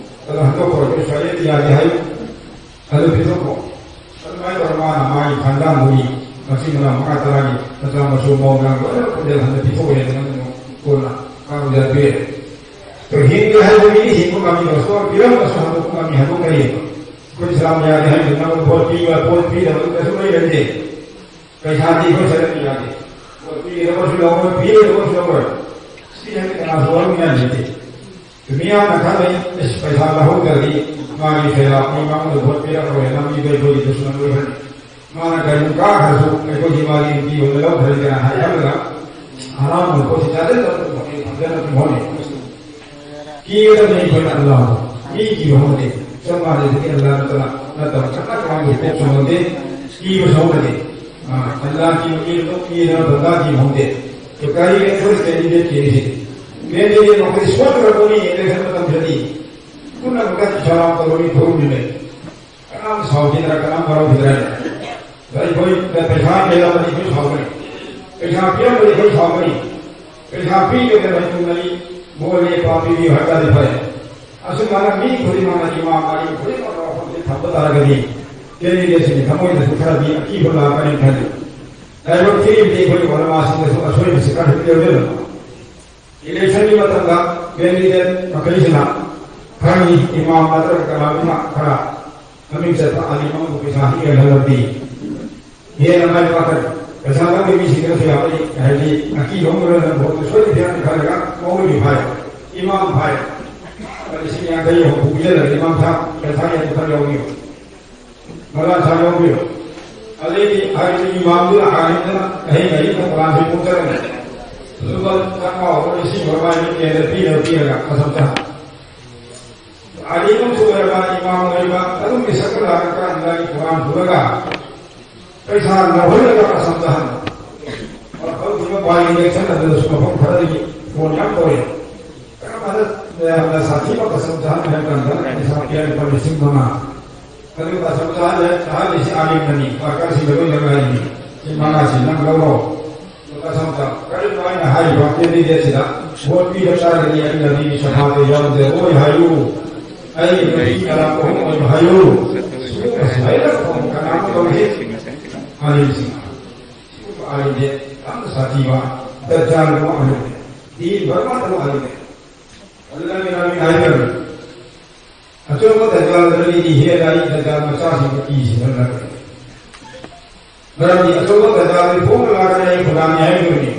ꯑꯗꯣ ꯍꯟꯗꯣꯛꯄ ꯑꯣꯏꯔꯁꯨ ꯁꯔꯤꯌꯠꯇ ꯌꯥꯗꯦ ꯍꯥꯏꯌꯨ꯫ ꯑꯗꯨ ꯄꯤꯊꯣꯛꯈꯣ꯫ ꯑꯗꯨꯃꯥꯏꯅ ꯇꯧꯔ ꯃꯥꯅ ꯃꯥꯒꯤ ꯈꯥꯟꯗꯥꯟꯗꯨꯒꯤ ꯃꯆꯤꯟ ꯃꯅꯥꯎ ꯃꯉꯥ ꯇꯔꯥꯒꯤ ꯃꯆꯥ ꯃꯁꯨ ꯃꯧ ꯅꯪ ꯂꯣꯏꯅ ꯈꯣꯟꯖꯦꯜ ꯍꯟꯗ ꯄꯤꯊꯣꯛꯑꯦ꯫ ꯅꯪ ꯀꯣꯟꯅ ꯀꯥꯡꯗ ꯄꯤꯔꯦ꯫ ꯑꯗꯣ ꯍꯤꯡꯒꯦ ꯍꯥꯏꯕ ꯃꯤꯗꯤ ꯍꯤꯡꯕ ꯉꯝꯃꯤ, ꯔꯁꯨꯜ ꯄꯤꯔꯝꯕꯁꯨ ꯍꯟꯗꯣꯛꯄ ꯉꯝꯃꯤ, ꯍꯟꯗꯣꯛꯄ ꯌꯥꯏ꯫ ꯑꯩꯈꯣꯏ ꯏꯁꯂꯥꯝ ꯌꯥꯗꯦ ꯍꯥꯏꯕꯗꯤ ꯅꯪ ꯄꯣꯠ ꯄꯤꯕ, ꯄꯣꯠ ꯄꯤꯗꯕ ꯀꯩꯁꯨ ꯂꯩꯔꯝꯗꯦ꯫ ꯄꯩꯁꯥꯗꯤ ꯑꯩꯈꯣꯏ ꯆꯠꯂꯗꯤ ꯌꯥꯗꯦ꯫ ꯄꯤꯒꯗꯕꯁꯨ ꯂꯧꯔꯣꯏ, ꯄꯤꯔꯣꯏꯗꯕꯁꯨ ꯂꯧꯔꯣꯏ꯫ ꯁꯤ ꯍꯦꯛꯇ ꯀꯅꯥꯁꯨ ꯂꯧꯅꯤꯡꯉꯥꯏ ꯂꯩꯇꯦ꯫ ꯃꯤꯌꯥꯝꯅ ꯈꯜꯂꯤ, "ꯑꯁ, ꯄꯩꯁꯥ ꯂꯧꯍꯧꯗ꯭ꯔꯗꯤ ꯃꯥꯒꯤ ꯁꯦꯕꯥ ꯃꯤ ꯃꯉꯣꯟꯗ ꯚꯣꯠ ꯄꯤꯔꯛꯑꯔꯣꯏ, ꯂꯝꯕꯤꯗ ꯑꯩꯈꯣꯏꯒꯤ ꯗꯨꯁꯃꯟ ꯑꯣꯏꯈ꯭ꯔꯅꯤ꯫ ꯃꯥꯅ ꯀꯔꯤꯒꯨꯝ ꯀꯥꯈ꯭ꯔꯁꯨ ꯑꯩꯈꯣꯏꯒꯤ ꯃꯥꯒꯤ ꯅꯨꯄꯤ ꯑꯣꯏꯅ ꯂꯧꯈ꯭ꯔꯗꯤ ꯀꯅꯥ ꯍꯥꯏ?" ꯈꯜꯂꯒ ꯍꯔꯥꯎꯅ ꯄꯣꯠꯁꯤ ꯆꯥꯁꯤꯜꯂꯒ ꯐꯖꯅ ꯑꯗꯨꯝ ꯍꯣꯠꯅꯩ꯫ ꯀꯤꯒꯗꯕꯅꯤ ꯑꯩꯈꯣꯏꯅ ꯑꯜꯂꯥꯍꯕꯨ꯫ ꯃꯤ ꯀꯤꯕ ꯍꯧꯅꯗꯦ꯫ ꯆꯞ ꯃꯥꯟꯅꯩ꯫ ꯑꯗꯨꯗꯤ ꯑꯜꯂꯥꯍ ꯅꯠꯇꯅ, ꯅꯠꯇꯕ ꯀꯅꯥ ꯀꯅꯥꯒꯤ ꯄꯣꯛꯁꯨ ꯉꯝꯗꯦ꯫ ꯀꯤꯕꯁꯨ ꯍꯧꯅꯗꯦ꯫ ꯑ, ꯑꯜꯂꯥꯍ ꯀꯤꯕ ꯃꯤ ꯑꯗꯨꯝ ꯀꯤꯗꯅ ꯕꯟꯗꯥ ꯀꯤꯕ ꯍꯧꯅꯗꯦ꯫ ꯀꯔꯤ ꯑꯩꯈꯣꯏ ꯀꯦꯟꯗꯤꯗꯦꯠ ꯀꯤꯔꯤꯁꯤ? ꯀꯦꯟꯗꯤꯗꯦꯠ ꯃꯈꯣꯏ ꯁꯣꯏꯈ꯭ꯔꯕꯅꯤ ꯏꯂꯦꯛꯁꯟ ꯃꯇꯝꯗꯗꯤ꯫ ꯄꯨꯝꯅꯃꯛꯇ ꯏꯁꯥꯔꯥꯝ ꯇꯧꯔꯕꯤ ꯊꯧꯔꯝꯗꯨꯅꯦ꯫ ꯀꯅꯥꯝ ꯁꯥꯎꯈꯤꯗ꯭ꯔꯥ, ꯀꯅꯥꯝ ꯍꯔꯥꯎꯈꯤꯗ꯭ꯔꯥ? ꯑꯗ ꯑꯩꯈꯣꯏ ꯄꯩꯁꯥ ꯄꯤꯔꯕꯗꯤ ꯑꯩꯈꯣꯏ ꯁꯥꯎꯒꯅꯤ, ꯄꯩꯁꯥ ꯄꯤꯔꯕꯗꯤ ꯑꯩꯈꯣꯏ ꯁꯥꯎꯒꯅꯤ, ꯄꯩꯁꯥ ꯄꯤꯗꯕꯗ ꯃꯇꯨꯡꯗꯗꯤ ꯃꯣꯏ ꯂꯦꯞꯄ ꯄꯤꯕꯤꯌꯨ ꯍꯥꯏ ꯇꯥꯔꯗꯤ ꯐꯔꯦ꯫ ꯑꯁꯨꯃꯥꯏꯅ ꯃꯤ ꯈꯨꯗꯤꯡꯃꯛꯅ ꯏꯃꯥ ꯃꯔꯤ ꯈꯨꯗꯤꯡꯃꯛꯅ ꯋꯥꯐꯝꯁꯦ ꯊꯝꯕ ꯇꯥꯔꯒꯗꯤ ꯀꯦꯟꯗꯤꯗꯦꯠꯁꯤꯡꯒꯤ ꯊꯃꯣꯏꯗꯁꯨ ꯈꯔꯗꯤ ꯑꯀꯤꯕ ꯂꯥꯛꯀꯅꯤ ꯈꯜꯂꯤ꯫ ꯂꯥꯏꯕꯛ ꯊꯤꯔꯤꯕꯗꯤ ꯑꯩꯈꯣꯏ ꯑꯣꯂꯃꯥꯁꯤꯡꯗꯁꯨ ꯑꯁꯣꯏꯕꯁꯤ ꯈꯔ ꯍꯦꯛ ꯌꯥꯎꯖꯔꯝꯃꯤ꯫ ꯏꯂꯦꯛꯁꯟꯒꯤ ꯃꯇꯝꯗ ꯀꯦꯟꯗꯤꯗꯦꯠ ꯃꯈꯩꯁꯤꯅ ꯈꯔꯅꯤ ꯏꯃꯥꯝ ꯅꯠꯇ꯭ꯔꯒ ꯀꯅꯥꯒꯨꯝꯕ ꯈꯔ ꯃꯃꯤꯡ ꯆꯠꯄ ꯑꯅꯤ ꯑꯃꯕꯨ ꯄꯩꯁꯥ ꯍꯦꯛ ꯌꯦꯜꯍꯜꯂꯕꯗꯤ ꯍꯦꯟꯅ ꯃꯥꯏ ꯄꯥꯛꯀꯅꯤ꯫ ꯄꯩꯁꯥ ꯂꯧꯕ ꯃꯤꯁꯤꯡꯗꯁꯨ ꯌꯥꯝꯃꯛꯏ ꯍꯥꯏꯗꯤ ꯉꯥꯀꯤ ꯂꯧꯅꯕꯅ ꯚꯣꯠꯇꯨ ꯁꯣꯏꯗꯅ ꯄꯤꯔꯛꯑꯅꯤ ꯈꯜꯂꯒ ꯃꯧꯂꯨꯗꯤ ꯐꯥꯏ, ꯏꯃꯥꯝ ꯐꯥꯏ, ꯂꯤꯁꯤꯡ ꯌꯥꯡꯈꯩ ꯍꯨꯝꯐꯨ ꯄꯤꯖꯔꯒ ꯏꯃꯥꯝ ꯁꯥ ꯄꯩꯁꯥ ꯌꯥꯝꯅ ꯈꯔ ꯌꯥꯎꯕꯤꯌꯨ꯫ ꯃꯔꯥ ꯁꯥ ꯌꯥꯎꯕꯤꯌꯨ꯫ ꯑꯗꯩꯗꯤ ꯍꯥꯏꯔꯤꯕ ꯏꯃꯥꯝꯗꯨꯅ ꯍꯥꯏꯔꯤꯕꯗꯨꯅ ꯑꯍꯤꯡ ꯑꯍꯤꯡ ꯊꯣꯛꯄꯀꯥꯟꯁꯤ ꯄꯨꯡ ꯇꯔꯦꯠ꯫ ꯂꯨꯄꯥ ꯆꯥꯝꯃꯉꯥ ꯑꯣꯏꯔꯣ ꯂꯤꯁꯤꯡ ꯑꯣꯏꯔꯣ ꯃꯥꯏ ꯃꯤꯠꯌꯦꯡꯗ ꯄꯤꯔ ꯄꯤꯔꯒ ꯃꯁꯝ ꯆꯥ꯫ ꯑꯅꯤꯃꯛꯁꯨ ꯑꯣꯏꯔꯕ ꯏꯃꯥꯝ ꯑꯣꯏꯔꯕ ꯑꯗꯨꯝ ꯃꯤꯁꯛꯇ ꯂꯥꯛꯑꯀꯥꯟꯗ ꯀꯨꯔꯥꯟ ꯄꯨꯔꯒ ꯄꯩꯁꯥ ꯂꯧꯍꯜꯂꯒ ꯃꯁꯝ ꯆꯥꯍꯟꯕ꯫ ꯍꯧꯖꯤꯛ ꯃꯄꯥꯟꯒꯤ ꯏꯂꯦꯛꯁꯟ ꯑꯗꯨꯗꯁꯨ ꯃꯐꯝ ꯈꯔꯗꯒꯤ ꯐꯣꯟ ꯌꯥꯝ ꯇꯧꯔꯛꯑꯦ꯫ ꯀꯔꯝꯕ ꯃꯌꯥꯝꯅ ꯁꯥꯊꯤꯕ ꯃꯁꯝ ꯆꯥꯍꯟꯕ ꯍꯥꯏꯕ ꯀꯥꯟꯗ ꯄꯩꯁꯥ ꯄꯤꯔꯒ ꯂꯨꯄꯥ ꯂꯤꯁꯤꯡ ꯃꯉꯥ꯫ ꯑꯗꯨꯒ ꯃꯁꯝ ꯆꯥꯍꯜꯂꯦ, ꯆꯥꯍꯜꯂꯤꯁꯤ ꯑꯥꯂꯤꯝꯅꯅꯤ, ꯁꯔꯀꯥꯔꯁꯤꯡꯗ ꯂꯣꯏꯅ ꯉꯥꯏꯔꯤꯅꯤ꯫ ꯁꯤ ꯃꯉꯥꯁꯤ ꯅꯪ ꯂꯧꯔꯣ꯫ ꯃꯁꯝ ꯆꯥ-, ꯀꯔꯤꯒꯨꯝꯕ ꯑꯩꯅ ꯍꯥꯏꯔꯤꯕ ꯀꯦꯟꯗꯤꯗꯦꯠꯁꯤꯗ ꯚꯣꯠ ꯄꯤꯕ ꯇꯥꯔꯒꯗꯤ ꯑꯩ ꯅꯕꯤꯒꯤ ꯁꯐꯥꯗ ꯌꯥꯎꯖꯔꯣꯏ ꯍꯥꯏꯌꯨ꯫ ꯑꯩ ꯅꯨꯄꯤ ꯀꯅꯥ ꯀꯣꯍꯨꯝ ꯑꯣꯏꯕ ꯍꯥꯏꯌꯨ꯫ ꯁꯤꯒꯨꯝꯕꯁꯤ ꯂꯣꯏꯅ ꯀꯅꯥꯅ ꯇꯧꯔꯤ? ꯑꯥꯂꯤꯝꯁꯤꯡ꯫ ꯁꯤꯒꯨꯝꯕ ꯑꯥꯂꯤꯝꯁꯦ ꯌꯥꯝꯅ ꯁꯥꯊꯤꯕ, ꯗꯖꯥꯜꯒꯨꯝꯕ ꯑꯥꯂꯤꯝꯅꯦ꯫ ꯗꯤꯟ ꯕꯔꯕꯥꯗ ꯇꯧꯕ ꯑꯥꯂꯤꯝꯅꯦ꯫ ꯑꯗꯨꯅ ꯃꯤꯅ ꯃꯤꯅ ꯍꯥꯏꯈ꯭ꯔꯕꯅꯤ꯫ ꯑꯆꯧꯕ ꯗꯖꯥꯜꯗꯒꯤꯗꯤ ꯍꯦꯟꯅ ꯑꯩ ꯗꯖꯥꯜ ꯃꯆꯥꯁꯤꯡꯗ ꯀꯤꯁꯤꯅ ꯅꯠꯇꯦ꯫ ꯃꯔꯝꯗꯤ ꯑꯆꯧꯕ ꯇꯟꯖꯥꯗꯨ ꯐꯣꯡꯅ ꯂꯥꯛꯀꯅꯤ, ꯑꯩ ꯈꯨꯟꯗꯥꯅꯤ ꯍꯥꯏꯈꯤꯕꯅꯤ꯫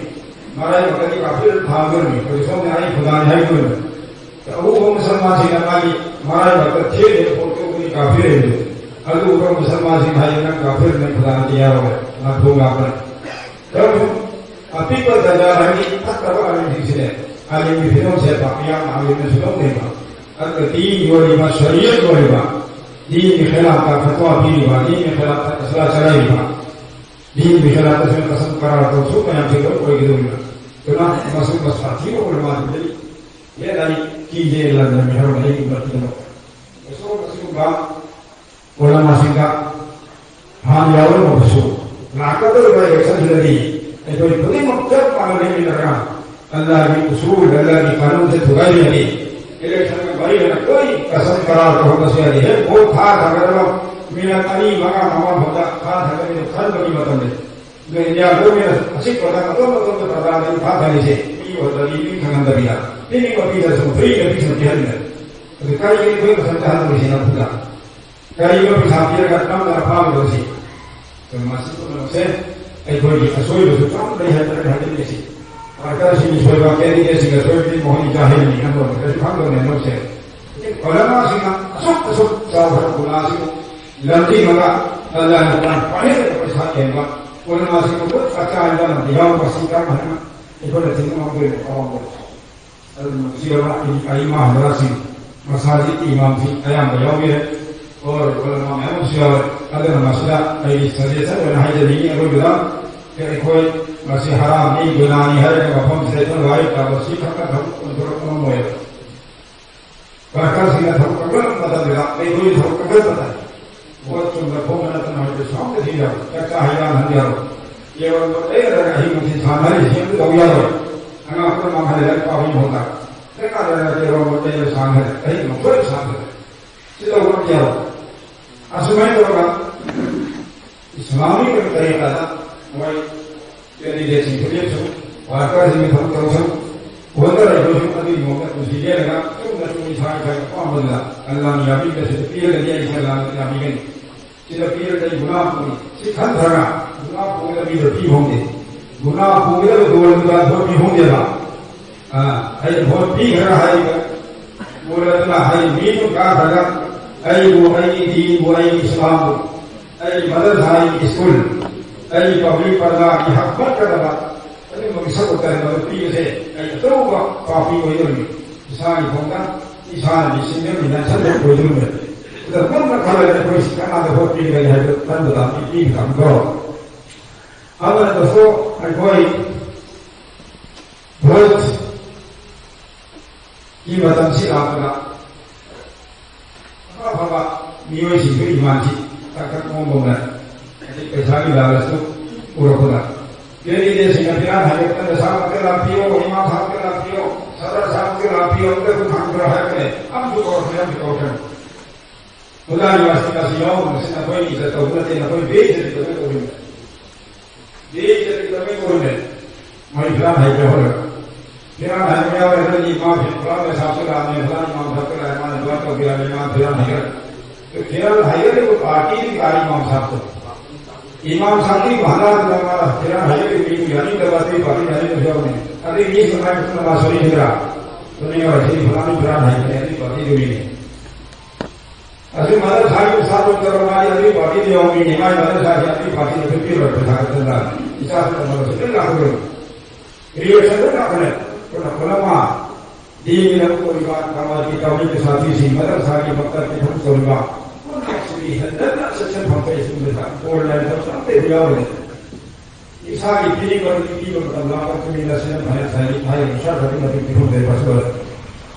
ꯃꯔꯥꯏꯕꯛꯇꯗꯤ ꯀꯥꯐꯤꯔ ꯊꯥꯈꯤꯕꯅꯤ, ꯑꯩꯈꯣꯏ ꯁꯣꯝꯅ ꯑꯩ ꯈꯨꯟꯗꯥꯅꯤ ꯍꯥꯏꯈꯤꯕꯅꯤ꯫ ꯑꯎꯕ ꯃꯨꯁꯜꯃꯥꯟꯁꯤꯡꯅ ꯃꯥꯒꯤ ꯃꯔꯥꯏꯕꯛꯇ ꯊꯦꯠꯂꯤꯕ ꯄꯣꯠꯇꯨ ꯑꯩꯈꯣꯏ ꯀꯥꯐꯤꯔ ꯍꯥꯏꯕꯗꯨ꯫ ꯑꯗꯨ ꯎꯔ ꯃꯨꯁꯜꯃꯥꯟꯁꯤꯡꯅ ꯍꯥꯏꯌꯦ, "ꯅꯪ ꯀꯥꯐꯤꯔ, ꯅꯪ ꯈꯨꯟꯗꯥꯅꯤ ꯌꯥꯔꯣꯏ", ꯅꯪ ꯐꯣꯡ ꯂꯥꯛꯄꯅꯤ꯫ ꯌꯥꯔꯣꯏ꯫ ꯑꯄꯤꯛꯄ ꯇꯟꯖꯥ ꯍꯥꯏꯗꯤ ꯐꯠꯇꯕ ꯑꯥꯂꯤꯝꯁꯤꯡꯁꯤꯅꯦ, ꯑꯥꯂꯤꯝꯒꯤ ꯐꯤꯔꯣꯜ ꯁꯦꯠꯄ, ꯃꯤꯌꯥꯝꯅ ꯑꯥꯂꯤꯝꯅ ꯁꯨꯂꯧꯅꯩꯕ꯫ ꯑꯗꯨꯒ ꯗꯤꯟꯒꯤ ꯑꯣꯏꯔꯤꯕ, ꯁꯔꯤꯌꯠꯀꯤ ꯑꯣꯏꯔꯤꯕ, ꯗꯤꯟꯒꯤ ꯈꯤꯂꯥꯐꯇ ꯐꯠꯋꯥ ꯄꯤꯔꯤꯕ, ꯗꯤꯟꯒꯤ ꯈꯤꯂꯥꯐꯇ ꯐꯩꯁꯂꯥ ꯆꯥꯔꯛꯏꯕ, ꯗꯤꯟꯒꯤ ꯈꯤꯂꯥꯐꯇ ꯁꯨꯝ ꯀꯁꯝ ꯀꯔꯥꯔ ꯇꯧꯊꯣꯛ ꯃꯌꯥꯝꯁꯦ ꯂꯣꯏ ꯑꯣꯏꯒꯗꯧꯔꯤꯕ꯫ ꯑꯗꯨꯅ ꯃꯁꯤꯒꯨꯝꯕ ꯁꯥꯊꯤꯕ ꯎꯂꯃꯥꯁꯤꯡꯗꯒꯤ ꯍꯦꯟꯅ ꯑꯩ ꯀꯤꯗꯦ ꯂꯥꯟꯗ ꯃꯤꯍꯧꯅ ꯑꯩꯒꯤ ꯎꯃꯠꯀꯤꯗꯃꯛ꯫ ꯃꯁꯤꯒꯨꯝꯕ ꯎꯂꯃꯥꯁꯤꯡꯗ ꯍꯥꯟꯅ ꯌꯥꯎꯔꯝꯃꯕꯁꯨ, ꯂꯥꯛꯀꯗꯧꯔꯤꯕ ꯏꯂꯦꯛꯁꯟꯁꯤꯗꯗꯤ ꯑꯩꯈꯣꯏ ꯈꯨꯗꯤꯡꯃꯛ ꯆꯞ ꯃꯥꯟꯅꯅ ꯂꯦꯞꯃꯤꯟꯅꯔꯒ ꯑꯜꯂꯥꯍꯒꯤ ꯎꯁꯨꯜ, ꯑꯜꯂꯥꯍꯒꯤ ꯀꯥꯅꯨꯟꯁꯦ ꯊꯨꯒꯥꯏꯕ ꯌꯥꯗꯦ꯫ ꯏꯂꯦꯛꯁꯟꯒ ꯃꯔꯤ ꯂꯩꯅꯅ ꯀꯔꯤ ꯀꯁꯝ ꯀꯔꯥꯔ ꯇꯧꯍꯟꯕꯁꯨ ꯌꯥꯗꯦ꯫ ꯍꯦꯛ ꯚꯣꯠ ꯊꯥ ꯊꯥꯒꯗꯕ ꯃꯤꯅꯠ ꯑꯅꯤ, ꯃꯉꯥ, ꯃꯉꯥ ꯐꯥꯎꯗ ꯊꯥ ꯊꯥꯒꯗꯕ ꯈꯟꯕꯒꯤ ꯃꯇꯝ ꯂꯩ꯫ ꯑꯗꯨ ꯏꯟꯗꯤꯌꯥ ꯒꯣꯔꯃꯦꯟꯅ ꯑꯆꯤꯛꯄꯗ ꯑꯇꯣꯞ ꯑꯇꯣꯞꯄ ꯄ꯭ꯔꯖꯥꯗꯒꯤ ꯊꯥ ꯊꯥꯔꯤꯁꯦ ꯃꯤ ꯑꯣꯏꯕꯗꯤ ꯃꯤ ꯈꯪꯍꯟꯗꯕꯤꯗ, ꯄꯤꯅꯤꯡꯕ ꯄꯤꯗ꯭ꯔꯁꯨ ꯐ꯭ꯔꯤꯗ ꯄꯤꯁꯨ ꯄꯤꯍꯟꯕ꯫ ꯑꯗꯨ ꯀꯔꯤꯒꯤꯅꯣ ꯑꯩꯈꯣꯏ ꯃꯇꯝ ꯆꯥꯍꯟꯗꯣꯏꯁꯤ ꯅꯝꯐꯨꯗ? ꯀꯔꯤꯒꯨꯝꯕ ꯄꯩꯁꯥ ꯄꯤꯔꯒ ꯅꯝꯗꯅ ꯐꯥꯔꯨꯕꯁꯤ? ꯑꯗꯨ ꯃꯁꯤ ꯄꯨꯝꯅꯃꯛꯁꯦ ꯑꯩꯈꯣꯏꯒꯤ ꯑꯁꯣꯏꯕꯁꯨ ꯆꯥꯎꯅ ꯂꯩ ꯍꯥꯏꯗꯅ ꯍꯥꯏꯖꯅꯤꯡꯉꯤꯁꯤ꯫ ꯋꯥꯔꯀꯔꯁꯤꯡꯒꯤ ꯁꯣꯏꯕ, ꯀꯦꯟꯗꯤꯗꯦꯠꯁꯤꯡꯒꯤ ꯑꯁꯣꯏꯕꯗꯤ ꯃꯈꯣꯏ ꯖꯥꯍꯤꯜꯅꯤ ꯈꯟꯗꯣꯛꯑꯒ ꯀꯩꯁꯨ ꯈꯪꯗꯕꯅꯦ ꯃꯣꯏꯁꯦ꯫ ꯎꯂꯃꯥꯁꯤꯡꯅ ꯑꯁꯨꯛ ꯑꯁꯨꯛ ꯆꯥꯎꯈ꯭ꯔꯕ ꯒꯨꯅꯥꯁꯤꯕꯨ ꯂꯝꯖꯤꯡꯉꯒ ꯑꯜꯂꯥꯍꯅ ꯀꯨꯔꯥꯟ ꯄꯥꯏꯍꯜꯂꯒ ꯄꯩꯁꯥ ꯀꯦꯟꯕ ꯎꯂꯃꯥꯁꯤꯡꯕꯨ ꯂꯣꯏ ꯆꯥꯛꯆꯥ ꯍꯟꯖꯥꯟꯅꯕꯗ ꯌꯥꯎꯕ ꯁꯤ ꯀꯔꯝ ꯍꯥꯏꯅ ꯑꯩꯈꯣꯏꯅ ꯊꯤꯡꯕ ꯉꯝꯗꯣꯏꯅꯣ? ꯑꯋꯥꯡꯕ ꯑꯗꯨꯅ ꯃꯁꯤꯗ ꯑꯩꯃꯥ ꯍꯖꯔꯥꯠꯁꯤꯡ, ꯃꯁꯥꯖꯤꯠꯀꯤ ꯏꯃꯥꯝꯁꯤꯡ ꯑꯌꯥꯝꯕ ꯌꯥꯎꯕꯤꯔꯦ꯫ ꯑꯣꯔ ꯎꯂꯃꯥ ꯃꯌꯥꯝ ꯑꯃꯁꯨ ꯌꯥꯎꯔꯦ꯫ ꯑꯗꯨꯅ ꯃꯁꯤꯗ ꯑꯩꯒꯤ ꯁꯖꯦꯁꯟ ꯑꯣꯏꯅ ꯍꯥꯏꯖꯅꯤꯡꯉꯤ꯫ ꯑꯔꯣꯏꯕꯗ ꯑꯩꯈꯣꯏ ꯃꯁꯤ ꯍꯔꯥꯝꯅꯤ, ꯒꯨꯅꯥꯅꯤ ꯍꯥꯏꯔꯒ ꯃꯐꯝꯁꯤꯗ ꯑꯩꯈꯣꯏꯅ ꯋꯥꯔꯤ ꯇꯥꯕ ꯁꯤ ꯈꯛꯇ ꯊꯕꯛ ꯑꯣꯟꯊꯣꯔꯛꯄ ꯉꯝꯃꯣꯏꯕ꯫ ꯋꯥꯔꯀꯔꯁꯤꯡꯅ ꯊꯕꯛ ꯀꯟꯈꯠꯂꯛꯄ ꯃꯇꯝꯗ ꯑꯩꯈꯣꯏ ꯊꯕꯛ ꯀꯟꯈꯠꯄꯗ ꯚꯣꯠ ꯆꯨꯝꯅ ꯐꯣꯡꯕ ꯅꯠꯇꯅ ꯍꯧꯖꯤꯛ ꯁꯣꯝꯗ ꯊꯤꯔꯕ ꯆꯥꯛ ꯆꯥ ꯍꯩꯖꯥꯟꯅꯍꯟꯕ ꯌꯥꯔꯣꯏ꯫ ꯀꯦꯔꯣꯝ ꯕꯣꯔꯗ ꯂꯩꯔꯒ ꯑꯍꯤꯡ ꯅꯨꯡꯊꯤꯜ ꯁꯥꯟꯅꯔꯤꯁꯤ ꯑꯝꯇ ꯇꯧ ꯌꯥꯔꯣꯏ꯫ ꯑꯉꯥꯡ ꯄꯨꯝꯅꯃꯛ ꯍꯥꯏꯔꯦ ꯂꯥꯏꯔꯤꯛ ꯄꯥꯕꯒꯤ ꯃꯍꯨꯠꯇ ꯗꯔꯀꯥꯔ ꯂꯩꯔꯒ ꯀꯦꯔꯣꯝ ꯕꯣꯔꯗ ꯂꯩꯔꯒ ꯁꯥꯟꯅꯔꯦ, ꯑꯍꯤꯡ ꯅꯣꯡꯁꯣꯏ ꯁꯥꯟꯅꯔꯦ꯫ ꯁꯤ ꯇꯧꯕ ꯑꯝꯇ ꯌꯥꯔꯣꯏ꯫ ꯑꯁꯨꯃꯥꯏꯅ ꯇꯧꯔꯒ ꯏꯁꯂꯥꯃꯤꯛ ꯑꯣꯏꯕ ꯇꯔꯤꯀꯥꯗ ꯃꯣꯏ ꯀꯦꯟꯗꯤꯗꯦꯠꯁꯤꯡ ꯈꯨꯗꯤꯡꯃꯛꯁꯨ ꯋꯥꯔꯀꯔꯁꯤꯡꯒꯤ ꯊꯕꯛ ꯇꯧꯁꯨ ꯍꯣꯠꯅꯔꯤꯕꯁꯨ ꯑꯗꯨꯒꯤ ꯃꯑꯣꯡꯗ ꯄꯨꯟꯁꯤ ꯂꯦꯜꯂꯒ ꯆꯨꯝꯅ ꯆꯨꯝꯅ ꯏꯁꯥ ꯏꯁꯥꯒꯤ ꯑꯄꯥꯝꯕꯗꯨꯗ ꯑꯜꯂꯥꯍꯅ ꯌꯥꯕꯤꯕꯗ ꯁꯤꯗ ꯄꯤꯔꯒꯗꯤ ꯑꯩ ꯏꯁꯥ ꯂꯥꯟꯅ ꯌꯥꯕꯤꯒꯅꯤ꯫ ꯁꯤꯗ ꯄꯤꯔꯒ ꯑꯩ ꯒꯨꯅꯥ ꯄꯨꯅꯤ꯫ ꯁꯤ ꯈꯟꯊꯔꯒ ꯄꯤꯕ ꯍꯧꯗꯦ꯫ ꯒꯨꯅꯥ ꯄꯨꯒꯗꯕ ꯗꯣꯜꯗꯨꯗ ꯚꯣꯠ ꯄꯤ ꯍꯧꯗꯦꯕ꯫ ꯑ, ꯑꯩ ꯚꯣꯠ ꯄꯤꯈ꯭ꯔꯒ ꯍꯥꯏꯔꯤꯕ ꯗꯣꯜ ꯑꯗꯨꯅ ꯍꯥꯏꯔꯤꯕ ꯃꯤꯗꯨ ꯀꯥꯈ꯭ꯔꯒ ꯑꯩꯕꯨ, ꯑꯩꯒꯤ ꯗꯤꯟꯕꯨ, ꯑꯩꯒꯤ ꯏꯁꯂꯥꯝꯕꯨ, ꯑꯩꯒꯤ ꯃꯗꯔꯁꯥ, ꯑꯩꯒꯤ ꯁ꯭ꯀꯨꯜ, ꯑꯩꯒꯤ ꯄꯕ꯭ꯂꯤꯛ ꯄꯔꯗꯥꯒꯤ ꯍꯛ ꯃꯠꯀꯗꯕ ꯑꯗꯨꯒꯨꯝꯕꯒꯤ ꯁꯔꯨꯛꯇ ꯃꯗꯨ ꯄꯤꯕꯁꯦ ꯑꯩ ꯑꯆꯧꯕ ꯄꯥꯄꯤ ꯑꯣꯏꯗꯧꯔꯤꯕꯅꯤ꯫ ꯏꯁꯥꯒꯤ ꯐꯥꯎꯗ ꯏꯁꯥꯅ ꯃꯤꯁꯤꯡ ꯑꯃ ꯅꯟꯁꯟꯕ ꯑꯣꯏꯗꯧꯔꯤꯕꯅꯤ꯫ ꯑꯗ ꯄꯨꯟꯅ ꯈꯜꯂꯒ ꯑꯩꯈꯣꯏ ꯀꯅꯥꯗ ꯚꯣꯠ ꯄꯤꯒꯅꯤ ꯍꯥꯏꯕꯗꯨ ꯈꯟꯕꯗ ꯄꯤꯕꯤꯈ꯭ꯔꯕꯗꯣ꯫ ꯑꯃꯅ ꯗꯣꯁꯇꯣ ꯑꯩꯈꯣꯏ ꯚꯣꯠꯀꯤ ꯃꯇꯝꯁꯤ ꯂꯥꯛꯄꯗ ꯑꯐ ꯑꯐꯕ ꯃꯤꯑꯣꯏꯁꯤꯡꯁꯨ ꯏꯃꯥꯟꯁꯤ ꯈꯛ ꯈꯛ ꯃꯑꯣꯡ ꯃꯧꯅ ꯍꯥꯏꯗꯤ ꯄꯩꯁꯥꯒꯤ ꯂꯥꯂꯁꯇꯨ ꯎꯔꯛꯄꯗ ꯀꯦꯟꯗꯤꯗꯦꯠꯁꯤꯡꯅ ꯐꯤꯔꯥꯟ ꯍꯥꯏꯒꯠꯇꯅ ꯁꯥ ꯃꯛꯇ ꯂꯥꯛꯄꯤꯌꯣ, ꯏꯃꯥ ꯊꯥ ꯃꯛꯇ ꯂꯥꯛꯄꯤꯌꯣ, ꯁꯗꯥ ꯁꯥ ꯃꯛꯇ ꯂꯥꯛꯄꯤꯌꯣ, ꯑꯝꯇ ꯊꯥꯡꯕ꯭ꯔꯥ ꯍꯥꯏꯔꯛꯄꯅꯦ꯫ ꯑꯃꯁꯨ ꯀꯧꯔꯛꯀꯅꯤ, ꯑꯃꯁꯨ ꯀꯧꯔꯛꯀꯅꯤ꯫ ꯃꯨꯂꯥ ꯅꯤꯋꯥꯁꯤ ꯉꯁꯤ ꯌꯥꯎꯕꯁꯤꯅ ꯑꯩꯈꯣꯏ ꯏꯖꯠ ꯇꯧꯕ ꯅꯠꯇꯦ, ꯅꯈꯣꯏ ꯕꯦ ꯏꯖꯠ ꯇꯧꯕ ꯇꯧꯔꯤꯕꯅꯤ꯫ ꯕꯦ ꯏꯖꯠ ꯇꯧꯕ ꯇꯧꯔꯤꯕꯅꯤ꯫ ꯃꯣꯏ ꯐꯤꯔꯥꯟ ꯍꯥꯏꯕ ꯍꯧꯔꯒ꯫ ꯐꯤꯔꯥꯟ ꯍꯥꯏꯕ ꯌꯥꯎꯔꯒꯗꯤ ꯃꯥ ꯐꯤꯔꯥꯟ ꯃꯦꯁꯥꯞꯁꯨ ꯂꯥꯛꯑꯝꯃꯦ, ꯐꯤꯔꯥꯟ ꯏꯃꯥꯝ ꯁꯥꯞꯁꯨ ꯂꯥꯛꯑꯦ, ꯃꯥꯅ ꯗꯨꯋꯥ ꯇꯧꯕꯤꯔꯝꯃꯦ, ꯃꯥ ꯐꯤꯔꯥꯟ ꯍꯥꯏꯒꯠꯂꯦ꯫ ꯐꯤꯔꯥꯟ ꯍꯥꯏꯒꯠꯂꯤꯕ ꯄꯥꯔꯇꯤꯗꯤ ꯀꯥꯔꯤ ꯏꯃꯥꯝ ꯁꯥꯞꯇꯣ? ꯏꯃꯥꯝ ꯁꯥꯞꯀꯤ ꯃꯍꯜꯂꯥꯗꯨꯗ ꯃꯥ ꯐꯤꯔꯥꯟ ꯍꯥꯏꯒꯠꯂꯤꯕ ꯃꯤꯕꯨ ꯌꯥꯅꯤꯡꯗꯕ ꯑꯗꯨꯒꯤ ꯄꯥꯔꯇꯤ ꯌꯥꯅꯤꯡꯗꯕꯁꯨ ꯌꯥꯎꯕꯅꯤ꯫ ꯑꯗꯨꯒꯤ ꯃꯤꯁꯨ ꯃꯥꯏ ꯃꯇꯨꯡꯗ ꯃꯥ ꯁꯣꯏꯈꯤꯗ꯭ꯔꯥ? ꯁꯣꯏꯅꯤꯡꯉꯔꯣꯏ, ꯁꯤꯗꯤ ꯐꯤꯔꯥꯟ ꯐꯤꯔꯥꯟ ꯍꯥꯏꯒꯠꯂꯦ ꯑꯗꯨꯒꯤ ꯄꯥꯔꯇꯤꯗꯨꯒꯤꯅꯤ꯫ ꯑꯁꯤ ꯃꯗꯔꯁꯥꯒꯤ ꯄꯩꯁꯥ ꯂꯧꯖꯔꯣ, ꯃꯥꯗꯤ ꯑꯗꯨꯒꯤ ꯄꯥꯔꯇꯤꯗ ꯌꯥꯎꯕ ꯃꯤꯅꯤ, ꯃꯥꯒꯤ ꯃꯗꯔꯁꯥꯒꯤ ꯑꯗꯨꯒꯤ ꯄꯥꯔꯇꯤꯗ ꯄꯤꯔꯣꯏ ꯄꯩꯁꯥ ꯈꯛꯇꯪꯗ꯫ ꯏꯆꯥꯁꯤꯡꯅ ꯃꯗꯔꯁꯥ ꯂꯣꯏ ꯂꯥꯛꯀꯗꯣꯏꯅꯤ꯫ ꯔꯤꯌꯦꯛꯁꯟ ꯂꯣꯏ ꯂꯥꯛꯀꯅꯤ꯫ ꯄꯨꯟꯅ ꯄꯨꯟꯅ ꯃꯥ ꯗꯤꯟꯒꯤ ꯊꯕꯛ ꯇꯧꯔꯤꯕ, ꯀꯃꯜꯒꯤ ꯇꯧꯔꯤꯕ ꯁꯥꯊꯤꯁꯤꯡ, ꯃꯗꯔꯁꯥꯒꯤ ꯃꯛꯇꯕꯀꯤ ꯊꯕꯛ ꯇꯧꯔꯤꯕ, ꯄꯨꯝꯅꯃꯛꯁꯤꯒꯤ ꯍꯦꯟꯗꯠꯅ ꯁꯦꯛꯁꯟ ꯐꯪꯕ ꯁ꯭ꯀꯨꯜꯗ ꯕꯣꯔꯗ ꯂꯥꯏꯟ ꯊꯕꯛ ꯑꯝꯇ ꯍꯦꯛ ꯌꯥꯎꯔꯣꯏ꯫ ꯏꯁꯥꯒꯤ ꯄꯤꯅꯤꯡꯕ ꯑꯗꯨ ꯄꯤꯕ ꯃꯇꯝꯗ ꯃꯇꯨꯡ ꯏꯟꯅ ꯁꯤꯅ ꯐꯅ ꯉꯁꯥꯏꯒꯤ ꯍꯥꯏꯔꯤꯕ ꯏꯁꯥ ꯈꯛꯀꯤ ꯃꯇꯤꯛ ꯄꯤꯊꯣꯛꯆꯩ ꯄꯥꯁꯇꯔ꯫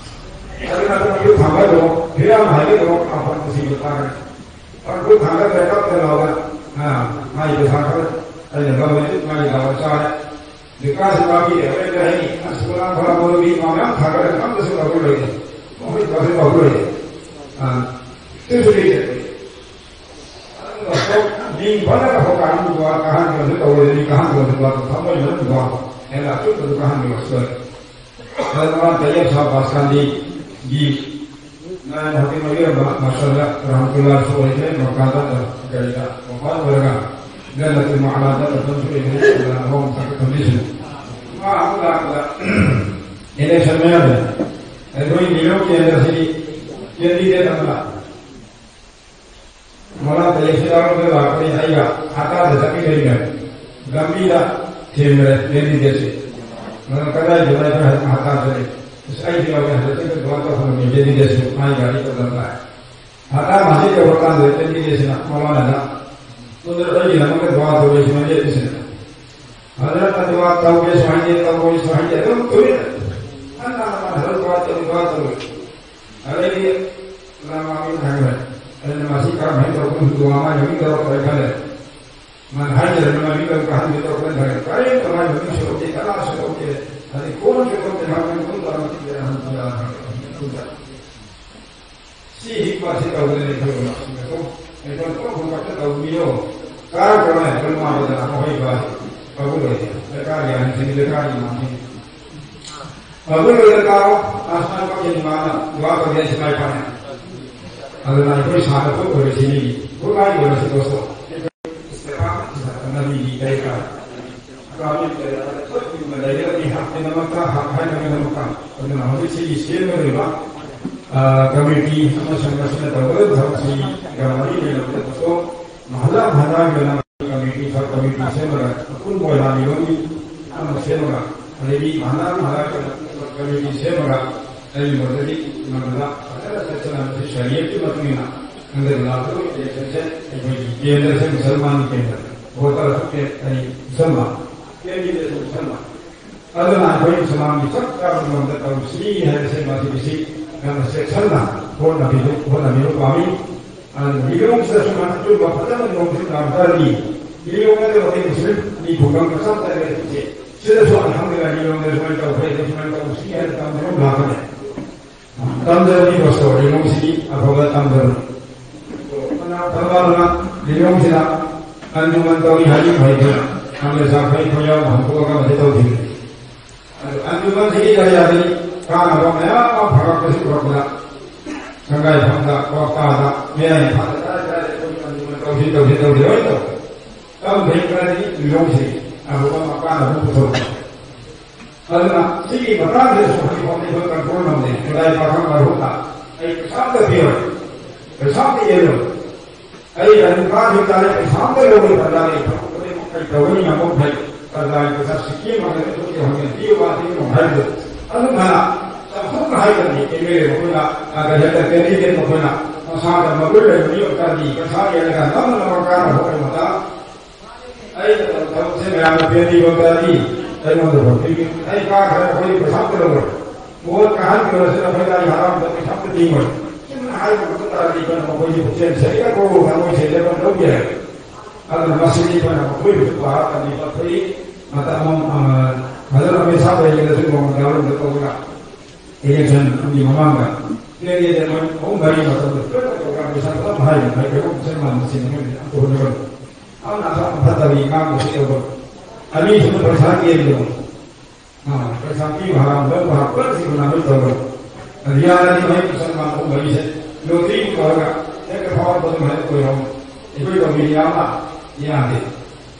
ꯑꯗꯨꯅ ꯑꯗꯨꯝ ꯑꯗꯨ ꯊꯥꯡꯒꯠꯂꯣ, ꯐꯤꯔꯥꯟ ꯍꯥꯏꯒꯠꯂꯣ, ꯑꯐꯕ ꯁꯤꯕ ꯇꯥꯔꯦ꯫ ꯑꯗꯨ ꯊꯥꯡꯒꯠꯂꯦ, ꯀꯞꯇ ꯂꯥꯎꯗ, ꯑ, ꯃꯥꯒꯤ ꯄꯩꯁꯥ ꯈꯔ ꯑꯩꯅ ꯂꯧꯔꯦ, ꯃꯥꯒꯤ ꯂꯥꯎꯔ ꯆꯥꯔꯦ꯫ ꯗꯨꯀꯥꯟꯁꯤ ꯄꯥꯝꯕꯤꯔꯦ, ꯍꯣꯔꯦꯟ ꯀꯔꯤ ꯍꯥꯏꯅꯤ? ꯑꯁ, ꯄꯨꯔꯥ ꯐꯔꯥ ꯃꯣꯏ ꯃꯤ ꯃꯌꯥꯝ ꯊꯥꯡꯒꯠꯂꯒ ꯑꯝꯇꯁꯨ ꯂꯧꯕ ꯂꯣꯏꯗꯦ꯫ ꯃꯈꯣꯏ ꯄꯥꯁꯇꯔ ꯂꯧꯕ ꯂꯣꯏꯗꯦ꯫ ꯑ, ꯇꯨꯁꯨ ꯂꯩꯇꯦ꯫ ꯃꯤꯡ ꯐꯖꯅ ꯍꯣꯀꯥꯟꯗꯨꯒ ꯀꯥꯍꯟꯕꯁꯨ ꯇꯧꯔꯣꯏꯗꯅꯤ, ꯀꯥꯍꯟꯕꯁꯨ ꯊꯝꯃꯣꯏ ꯃꯅꯨꯡꯗ ꯍꯦꯟꯅ ꯑꯆꯨꯝꯕꯗꯨ ꯀꯥꯍꯟꯕꯤꯕꯁꯨ ꯇꯧꯏ꯫ ꯑꯗꯨꯅ ꯇꯌꯦꯕ ꯁꯥꯍꯕ ꯕꯥꯁꯀꯥꯟꯗꯤꯒꯤ ꯅꯥꯏꯟ ꯍꯧꯖꯤꯛ ꯃꯌꯨꯝ ꯃꯥꯁꯇꯔꯗ ꯔꯥꯝꯀꯤꯂꯥꯁꯨ ꯑꯣꯏꯈ꯭ꯔꯦ, ꯃꯄꯥꯟꯗ ꯀꯔꯤꯗ ꯃꯄꯥꯟ ꯑꯣꯏꯔꯒ ꯗꯂ ꯇꯨꯃ ꯑꯂꯥ ꯗꯂ ꯇꯨꯝꯁꯨ ꯏꯟꯅ ꯏꯟꯅ ꯍꯣꯝ ꯁꯥꯀ ꯇꯨꯝꯁꯨ꯫ ꯃꯥ ꯑꯃꯨꯛ ꯂꯥꯛꯄꯗ ꯏꯂꯦꯛꯁꯟ ꯃꯌꯥꯗ ꯑꯩꯈꯣꯏ ꯅꯤꯌꯣꯝ ꯀꯦꯟꯗ꯭ꯔꯁꯤ ꯀꯦꯟꯗꯤꯗꯦꯠ ꯑꯃ ꯂꯥꯛꯄ꯫ ꯃꯅꯥꯛꯇ ꯂꯦꯞꯁꯤꯜꯂꯛꯑꯒ ꯂꯥꯛꯄꯅꯤ꯫ ꯑꯩꯒ ꯍꯥꯇꯥꯗ ꯆꯠꯃꯤꯟꯅꯔꯤꯉꯩ ꯂꯝꯕꯤꯗ ꯊꯦꯡꯅꯔꯦ ꯀꯦꯟꯗꯤꯗꯦꯠꯁꯤ꯫ ꯃꯗꯨ ꯀꯗꯥꯏꯗꯅꯣ ꯑꯩꯈꯣꯏ ꯍꯥꯇꯥ ꯆꯠꯂꯤ꯫ ꯑꯁ, ꯑꯩꯁꯨ ꯌꯥꯎꯔꯦ꯫ ꯍꯟꯗꯛꯇꯤ ꯗꯨꯀꯥꯟ ꯇꯧꯐꯝ ꯀꯦꯟꯗꯤꯗꯦꯠꯁꯨ ꯃꯥꯏ ꯒꯥꯔꯤ ꯇꯧꯗꯅ ꯂꯥꯛꯑꯦ꯫ ꯍꯥꯇꯥ ꯃꯥꯁꯤ ꯌꯧꯔꯀꯥꯟꯗ ꯀꯦꯟꯗꯤꯗꯦꯠꯁꯤꯅ ꯃꯃꯥꯅꯗ ꯁꯣꯝꯗ ꯑꯩꯒꯤꯗꯃꯛꯇ ꯗꯨꯀꯥꯟ ꯇꯧꯔꯦ ꯁꯨꯃꯥꯏꯅ ꯂꯦꯞꯄꯤꯁꯤꯅ꯫ ꯍꯟꯗꯛ ꯑꯗꯨꯒ ꯇꯧꯒꯦꯁꯨ ꯍꯥꯏꯗꯦ, ꯇꯧꯔꯣꯏꯁꯨ ꯍꯥꯏꯗꯦ, ꯑꯗꯨꯝ ꯇꯨꯃꯤꯟꯅ꯫ ꯍꯟꯅ ꯍꯟꯅ ꯍꯟꯅ ꯍꯟꯅ ꯇꯧꯔꯦ꯫ ꯑꯗꯩꯗꯤ ꯂꯃꯥꯃꯤꯅ ꯍꯥꯏꯔꯦ, ꯑꯩꯅ ꯃꯁꯤ ꯀꯔꯝꯍꯥꯏꯅ ꯇꯧꯗꯣꯏꯅꯣ? ꯍꯨꯟꯗꯣꯛ ꯑꯃ ꯌꯨꯝ ꯇꯧꯔꯛꯄ ꯍꯥꯏ ꯈꯜꯂꯦ꯫ ꯃꯥꯅ ꯍꯥꯏꯖꯔꯦ, ꯃꯃꯥ ꯃꯤ ꯇꯧꯔꯛꯄ ꯍꯟꯗꯣꯛ ꯇꯧꯔꯛꯄ ꯍꯥꯏ꯫ ꯀꯔꯤꯝꯇ ꯃꯥꯏ ꯃꯃꯤꯡ ꯁꯨꯔꯛꯇꯦ, ꯀꯅꯥ ꯁꯨꯔꯛꯇꯦ? ꯑꯗꯩ ꯀꯣꯟ ꯁꯨꯔꯛꯇꯦ, ꯍꯥꯏꯕ ꯃꯇꯨꯡꯗ ꯍꯟꯗꯣꯛ ꯇꯧꯔꯛꯄ ꯍꯥꯏ꯫ ꯁꯤ ꯍꯤꯛꯄ ꯑꯁꯤ ꯇꯧꯗꯅ ꯑꯩꯈꯣꯏ ꯂꯥꯛꯁꯤꯟꯅꯀꯣ꯫ ꯑꯩꯈꯣꯏ ꯄꯨꯝꯅꯃꯛꯇ ꯇꯧꯕꯤꯌꯣ꯫ ꯀꯥꯔꯛꯇ꯭ꯔꯣꯅꯦ? ꯑꯩꯈꯣꯏ ꯃꯥꯡꯗ ꯑꯃ ꯍꯩꯕ ꯀꯕꯨꯜ ꯑꯣꯏꯗꯦ꯫ ꯂꯩꯀꯥꯏꯒꯤ ꯑꯍꯟꯁꯤꯡ, ꯂꯩꯀꯥꯏꯒꯤ ꯏꯃꯥꯁꯤꯡ꯫ ꯀꯕꯨꯜ ꯑꯣꯏꯗ ꯀꯥꯔꯣ꯫ ꯑꯁꯃꯥꯏ ꯄꯥꯛꯀꯤ ꯏꯃꯥꯅ ꯗꯨꯋꯥ ꯇꯧꯒꯦ ꯁꯤꯃꯥꯏ ꯄꯥꯅꯦ꯫ ꯑꯗꯨꯅ ꯑꯩꯈꯣꯏ ꯁꯥꯟꯅ ꯈꯣꯠ ꯑꯣꯏꯔꯁꯤꯅꯤ꯫ ꯈꯨꯠꯂꯥꯏ ꯑꯣꯏꯔꯁꯤ ꯗꯣꯁꯇꯣ꯫ ꯏꯁꯇꯦꯐꯥꯟ ꯅꯕꯤꯒꯤ ꯀꯩꯀꯥ꯫ ꯀꯥꯃꯤ ꯀꯌꯥꯗ ꯊꯣꯛꯈꯤꯕ ꯂꯩꯔꯒ ꯑꯩꯍꯥꯛꯀꯤ ꯗꯃꯛꯇ ꯍꯛ ꯍꯥꯏꯅꯕꯒꯤꯗꯃꯛꯇ꯫ ꯑꯗꯨꯅ ꯍꯧꯖꯤꯛ ꯁꯤꯒꯤ ꯁꯦꯝꯒꯗꯧꯔꯤꯕ, ꯑ, ꯀꯃꯤꯇꯤ ꯑꯃꯁꯨꯡ ꯃꯁꯤꯅ ꯇꯧꯒꯗꯧꯔꯤꯕ ꯊꯕꯛꯁꯤꯒ ꯃꯔꯤ ꯂꯩꯅꯕꯗ ꯃꯍꯜꯂꯥ ꯃꯍꯜꯂꯥꯒꯤ ꯑꯣꯏꯅ ꯀꯃꯤꯇꯤ, ꯁꯕ ꯀꯃꯤꯇꯤ ꯁꯦꯝꯃꯒ ꯑꯄꯨꯟꯕ ꯑꯣꯏꯅ ꯃꯤꯔꯣꯟꯒꯤ ꯑꯃ ꯁꯦꯝꯃꯒ, ꯑꯗꯒꯤ ꯃꯍꯜꯂꯥ ꯃꯍꯜꯂꯥꯒꯤ ꯑꯣꯏꯅ ꯀꯃꯤꯇꯤ ꯁꯦꯝꯃꯒ ꯑꯩꯒꯤ ꯃꯣꯠꯇꯗꯤ ꯃꯗꯨꯗ ꯐꯖꯅ ꯆꯠꯁꯤꯟꯅꯕꯁꯤ ꯁꯔꯤꯌꯠꯀꯤ ꯃꯇꯨꯡ ꯏꯟꯅ ꯍꯟꯗꯛ ꯂꯥꯛꯀꯗꯧꯔꯤꯕ ꯏꯂꯦꯛꯁꯟꯁꯦ ꯑꯩꯈꯣꯏꯒꯤ ꯀꯦꯟꯗ꯭ꯔꯁꯦ ꯃꯨꯁꯜꯃꯥꯟꯒꯤ ꯀꯦꯟꯗ꯭ꯔ, ꯚꯣꯇꯔ ꯑꯩ ꯃꯨꯁꯜꯃꯥꯟ, ꯀꯦꯟꯗꯤꯗꯦꯠꯁꯨ ꯃꯨꯁꯜꯃꯥꯟ꯫ ꯑꯗꯨꯅ ꯑꯩꯈꯣꯏ ꯏꯁꯂꯥꯝꯒꯤ ꯆꯞ ꯆꯥꯕ ꯃꯑꯣꯡꯗ ꯇꯧꯁꯤ ꯍꯥꯏꯕꯁꯦ ꯃꯁꯤꯒꯤꯁꯤ ꯌꯥꯝꯅ ꯆꯦꯛꯁꯤꯟꯅ ꯍꯣꯠꯅꯕꯤꯌꯨ, ꯍꯣꯠꯅꯕꯤꯕ ꯄꯥꯝꯃꯤ꯫ ꯑꯗꯨꯅ ꯂꯤꯂꯣꯡꯁꯤꯗꯁꯨ ꯑꯆꯨꯝꯕ ꯐꯖꯅ ꯅꯣꯡꯁꯤ ꯇꯥꯔꯛꯇꯥꯔꯗꯤ, ꯂꯤꯂꯣꯡ ꯅꯠꯇꯕ ꯑꯩꯈꯣꯏ ꯃꯨꯁꯂꯤꯝ ꯃꯤ ꯈꯨꯡꯒꯪ ꯃꯆꯥ ꯃꯆꯥ ꯂꯩꯔꯤꯁꯦ, ꯁꯤꯗꯁꯨ ꯑꯜꯍꯝꯗꯨꯂꯤꯜꯂꯥꯍ ꯂꯤꯂꯣꯡꯗ ꯁꯨꯃꯥꯏꯅ ꯇꯧꯈ꯭ꯔꯦ, ꯁꯨꯃꯥꯏꯅ ꯇꯧꯁꯤ ꯍꯥꯏꯅ ꯇꯝꯕꯤꯔꯝ ꯂꯥꯛꯀꯅꯤ꯫ ꯇꯝꯖꯕꯅꯤ ꯄꯥꯁꯇꯔ, ꯂꯤꯂꯣꯡꯁꯤꯗꯤ ꯑꯐꯕ ꯇꯝꯖꯕꯅꯤ꯫ ꯐꯅ ꯐꯅ ꯂꯤꯂꯣꯡꯁꯤꯗ ꯑꯟꯖꯨꯃꯟ ꯇꯧꯏ ꯍꯥꯏꯔꯤ ꯐꯩꯗꯅ, ꯑꯃꯦꯔꯤꯀꯥ ꯐꯩ ꯈꯣꯏ ꯌꯥꯎꯅ ꯍꯧꯗꯣꯛꯑꯒ ꯃꯁꯤ ꯇꯧꯈꯤꯕꯅꯤ꯫ ꯑꯗꯨ ꯑꯟꯖꯨꯃꯟꯁꯤꯒꯤ ꯀꯔꯤꯌꯥꯗꯤ ꯀꯥꯟꯅꯕ ꯃꯌꯥꯝ ꯑꯃ ꯐꯪꯉꯛꯄꯁꯤ ꯎꯔꯛꯄꯗ, ꯁꯪꯒꯥꯏꯐꯝꯗ, ꯀ꯭ꯋꯥꯛꯇꯥꯗ, ꯃꯌꯥꯏ ꯏꯝꯐꯥꯜꯗ ꯀꯗꯥꯏ ꯀꯗꯥꯏꯗ ꯑꯩꯈꯣꯏ ꯑꯟꯖꯨꯃꯟ ꯇꯧꯁꯤ ꯇꯧꯁꯤ ꯇꯧꯁꯤ ꯂꯣꯏ ꯇꯧ꯫ ꯂꯩꯀꯥꯏꯗꯒꯤ ꯌꯨꯝꯁꯤ ꯑꯗꯨꯒ ꯃꯄꯥꯟ ꯑꯗꯨꯝ ꯄꯨꯊꯣꯛꯄ꯫ ꯑꯗꯨꯅ ꯁꯤꯒꯤ ꯃꯇꯥꯡꯁꯤꯗꯁꯨ ꯍꯧꯖꯤꯛ ꯐꯥꯎꯗꯤ ꯑꯩꯈꯣꯏ ꯀꯟꯇ꯭ꯔꯣꯜ ꯉꯝꯗꯦ꯫ ꯈꯨꯗꯥꯏ ꯄꯥꯈꯪ ꯃꯔꯨꯞꯅ ꯑꯩ ꯄꯩꯁꯥ ꯑꯝꯇ ꯄꯤꯔꯣꯏ, ꯄꯩꯁꯥ ꯑꯝꯇ ꯌꯦꯜꯂꯣꯏ, ꯑꯩ ꯔꯟ ꯀꯥꯈꯤꯕ ꯇꯥꯔꯦ, ꯄꯩꯁꯥ ꯑꯝꯇ ꯂꯧꯔꯣꯏ꯫ ꯄ꯭ꯔꯖꯥꯒꯤ ꯊꯕꯛ ꯈꯨꯗꯤꯡꯃꯛ ꯑꯩ ꯇꯧꯒꯅꯤ, ꯉꯝꯕ ꯃꯈꯩ ꯄ꯭ꯔꯖꯥꯒꯤ ꯄꯩꯁꯥ ꯁꯤꯀꯤ ꯑꯃ ꯍꯥꯏꯔꯦ, ꯊꯣꯛꯀꯦ ꯍꯧꯅ ꯄꯤꯌꯨ ꯄꯤꯌꯨ ꯍꯥꯏꯕꯗꯣ ꯑꯗꯨꯝ ꯐꯅ ꯆꯥꯎꯊꯣꯛꯅ ꯍꯥꯏꯒꯅꯤ꯫ ꯑꯦꯝ ꯑꯦꯜ ꯑꯦ ꯃꯈꯣꯏꯅ, ꯀꯦꯟꯗꯤꯗꯦꯠ ꯃꯈꯣꯏꯅ ꯃꯁꯥꯗ ꯃꯒꯨꯟ ꯂꯩꯕ ꯃꯤꯑꯣꯏ ꯈꯔꯗꯤ ꯄꯩꯁꯥ ꯌꯦꯜꯂꯒ ꯅꯝꯅ ꯅꯝꯅ ꯀꯥꯟꯅꯕ ꯑꯣꯏꯔꯕꯗ ꯑꯩꯅ ꯇꯧꯕ ꯊꯕꯛꯁꯦ ꯃꯌꯥꯝꯅ ꯄꯦꯟꯕꯤꯕ ꯇꯥꯔꯗꯤ ꯑꯩꯉꯣꯟꯗ ꯐꯣꯟ ꯄꯤꯕꯤꯌꯨ꯫ ꯑꯩ ꯀꯥꯈ꯭ꯔꯦ, ꯑꯩꯈꯣꯏ ꯄꯩꯁꯥ ꯑꯝꯇ ꯂꯧꯔꯣꯏ꯫ ꯃꯣꯠ ꯀꯥꯍꯟꯈ꯭ꯔꯁꯨ ꯑꯩꯈꯣꯏ ꯂꯥꯏ ꯍꯔꯥꯎꯕꯗ ꯄꯩꯁꯥ ꯑꯝꯇ ꯇꯤꯡꯉꯣꯏ꯫ ꯁꯨꯝ ꯍꯥꯏꯕ ꯈꯛꯇ ꯇꯥꯔꯗꯤ ꯑꯩꯈꯣꯏꯅ ꯃꯈꯣꯏꯒꯤ ꯄꯨꯛꯆꯦꯜ ꯁꯦꯡꯅ ꯀꯣ ꯊꯃꯣꯏ ꯁꯦꯡꯅ ꯂꯧꯕ ꯌꯥꯏ꯫ ꯑꯗꯨꯅ ꯃꯁꯤꯗꯤ ꯑꯩꯈꯣꯏꯅ ꯃꯈꯣꯏꯕꯨꯁꯨ ꯄꯥꯔ ꯇꯝꯕꯤꯕ ꯐꯩ꯫ ꯃꯇꯝ ꯑꯃ, ꯑ, ꯐꯖꯅ ꯑꯩꯈꯣꯏ ꯁꯥꯕ ꯍꯩꯒꯗ꯭ꯔꯁꯨ ꯃꯉꯣꯟꯗ ꯌꯥꯎꯔꯝꯗ ꯇꯧꯕꯅ ꯏꯂꯦꯛꯁꯟ ꯑꯃꯒꯤ ꯃꯃꯥꯡꯗ ꯀꯦꯟꯗꯤꯗꯦꯠ ꯑꯃ ꯑꯍꯨꯝ ꯃꯔꯤ ꯃꯇꯝꯗ ꯐꯖꯅ ꯇꯧꯔꯒ ꯄꯩꯁꯥ ꯄꯨꯂꯞ ꯍꯥꯏꯔꯤꯕ ꯍꯥꯏ ꯀꯩꯅꯣ ꯃꯨꯁꯜꯃꯥꯟ ꯃꯁꯤꯡ ꯑꯃ ꯑꯝꯇ ꯍꯣꯠꯅꯕ꯫ ꯑꯃꯅ ꯑꯐ-, ꯑꯐꯠꯇꯕꯒꯤ ꯉꯥꯡꯕꯁꯨ ꯇꯧꯕ꯫ ꯑꯅꯤꯁꯨꯅ ꯄꯩꯁꯥ ꯀꯦꯟꯕ꯫ ꯑ, ꯄꯩꯁꯥ ꯄꯤꯕ ꯍꯔꯥꯎꯕ ꯍꯔꯥꯎꯕ ꯁꯤꯒꯨꯝꯕ ꯑꯃ ꯇꯧꯕ꯫ ꯑꯗꯨ ꯌꯥꯔꯗꯤ ꯃꯍꯩ ꯃꯁꯜꯃꯥꯟ ꯑꯍꯨꯝ ꯃꯔꯤꯁꯦ ꯂꯣꯇꯔꯤ ꯇꯧꯔꯒ ꯍꯦꯛꯇ ꯐꯥꯎꯔꯛꯄ ꯑꯗꯨꯝ ꯍꯥꯏꯔꯛꯄ ꯌꯥꯎ-, ꯑꯩꯈꯣꯏ ꯇꯧꯕꯤꯔꯤ ꯌꯥꯝꯅ ꯌꯥꯗꯦ꯫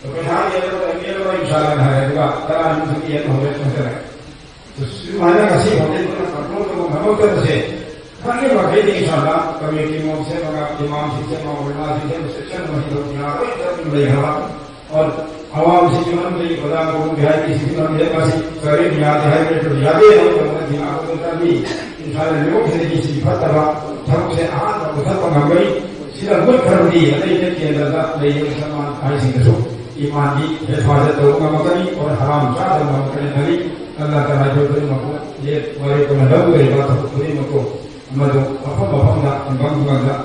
ꯄꯩꯁꯥ ꯌꯦꯟꯅꯕ ꯌꯦꯟꯅꯕ ꯏꯁꯥꯅ ꯍꯥꯏꯔꯦ, ꯑꯗꯨꯒ ꯇꯔꯥꯅꯤꯊꯣꯏ ꯌꯦꯟ ꯍꯧꯔꯦ ꯈꯟꯖꯔꯦ꯫ ꯁꯨꯃꯥꯏꯅ ꯉꯁꯤ ꯐꯥꯎꯗꯤ ꯑꯩꯈꯣꯏꯅ ꯀꯟꯇ꯭ꯔꯣꯜ ꯇꯧꯕ ꯉꯝꯃꯛꯇꯕꯁꯦ ꯈꯪꯉꯤ ꯃꯈꯩꯗꯤ ꯏꯁꯥꯅ ꯀꯃꯤꯇꯤ ꯑꯃ ꯁꯦꯝꯃꯒ, ꯏꯃꯥꯝꯁꯤꯡ ꯁꯦꯝꯃꯒ, ꯎꯂꯃꯥꯁꯤꯡ ꯁꯦꯝꯃꯒ, ꯆꯦꯛꯁꯤꯟꯕ ꯃꯍꯩ ꯇꯧꯗꯨꯅ ꯂꯣꯏ ꯆꯠꯇꯨꯅ ꯂꯩꯈ꯭ꯔꯕ꯫ ꯑꯋꯥꯕꯁꯤꯡꯒꯤ ꯃꯔꯝꯗꯒꯤ ꯄ꯭ꯔꯙꯥꯟ ꯀꯧꯔꯨꯝꯒꯦ ꯍꯥꯏꯕ ꯏꯁꯤꯡꯒꯤ ꯃꯔꯝꯗ ꯃꯁꯤ ꯀꯔꯤꯝ ꯌꯥꯗꯦ ꯍꯥꯏꯕ ꯅꯠꯇ꯭ꯔꯗꯤ ꯌꯥꯗꯦ ꯍꯥꯏꯕ ꯃꯇꯝꯗ ꯊꯤꯡꯉꯛꯄꯗ ꯆꯪꯏ꯫ ꯏꯁꯥꯅ ꯃꯤꯑꯣꯏꯕꯁꯤꯡꯒꯤ ꯁꯤ ꯐꯠꯇꯕ ꯊꯕꯛꯁꯦ ꯑꯍꯥꯟꯕ ꯃꯨꯊꯠꯄ ꯉꯝꯒꯅꯤ꯫ ꯁꯤꯗ ꯃꯨꯠꯈ꯭ꯔꯕꯗꯤ ꯑꯇꯩ ꯑꯇꯩ ꯀꯦꯟꯗ꯭ꯔꯗ ꯂꯩꯔꯤꯕ ꯃꯨꯁꯜꯃꯥꯟ ꯍꯥꯏꯁꯤꯡꯗꯁꯨ ꯏꯃꯥꯟꯗꯤ ꯍꯦꯐꯥꯖꯠ ꯇꯧꯕ ꯉꯝꯃꯛꯀꯅꯤ꯫ ꯑꯣꯔ ꯍꯔꯥꯝ ꯆꯥꯗꯕ ꯉꯝꯃꯛꯀꯅꯤ ꯈꯜꯂꯤ꯫ ꯑꯜꯂꯥ ꯇꯥꯂꯥ ꯑꯩꯈꯣꯏ ꯈꯨꯗꯤꯡꯃꯛꯄꯨ ꯋꯥꯔꯦꯞ ꯑꯣꯏꯅ ꯂꯧꯒꯗꯧꯔꯤꯕ ꯊꯕꯛ ꯈꯨꯗꯤꯡꯃꯛꯄꯨ ꯃꯗꯨ ꯃꯐꯝ ꯃꯐꯝꯗ, ꯈꯨꯡꯒꯪ ꯈꯨꯡꯒꯪꯗ,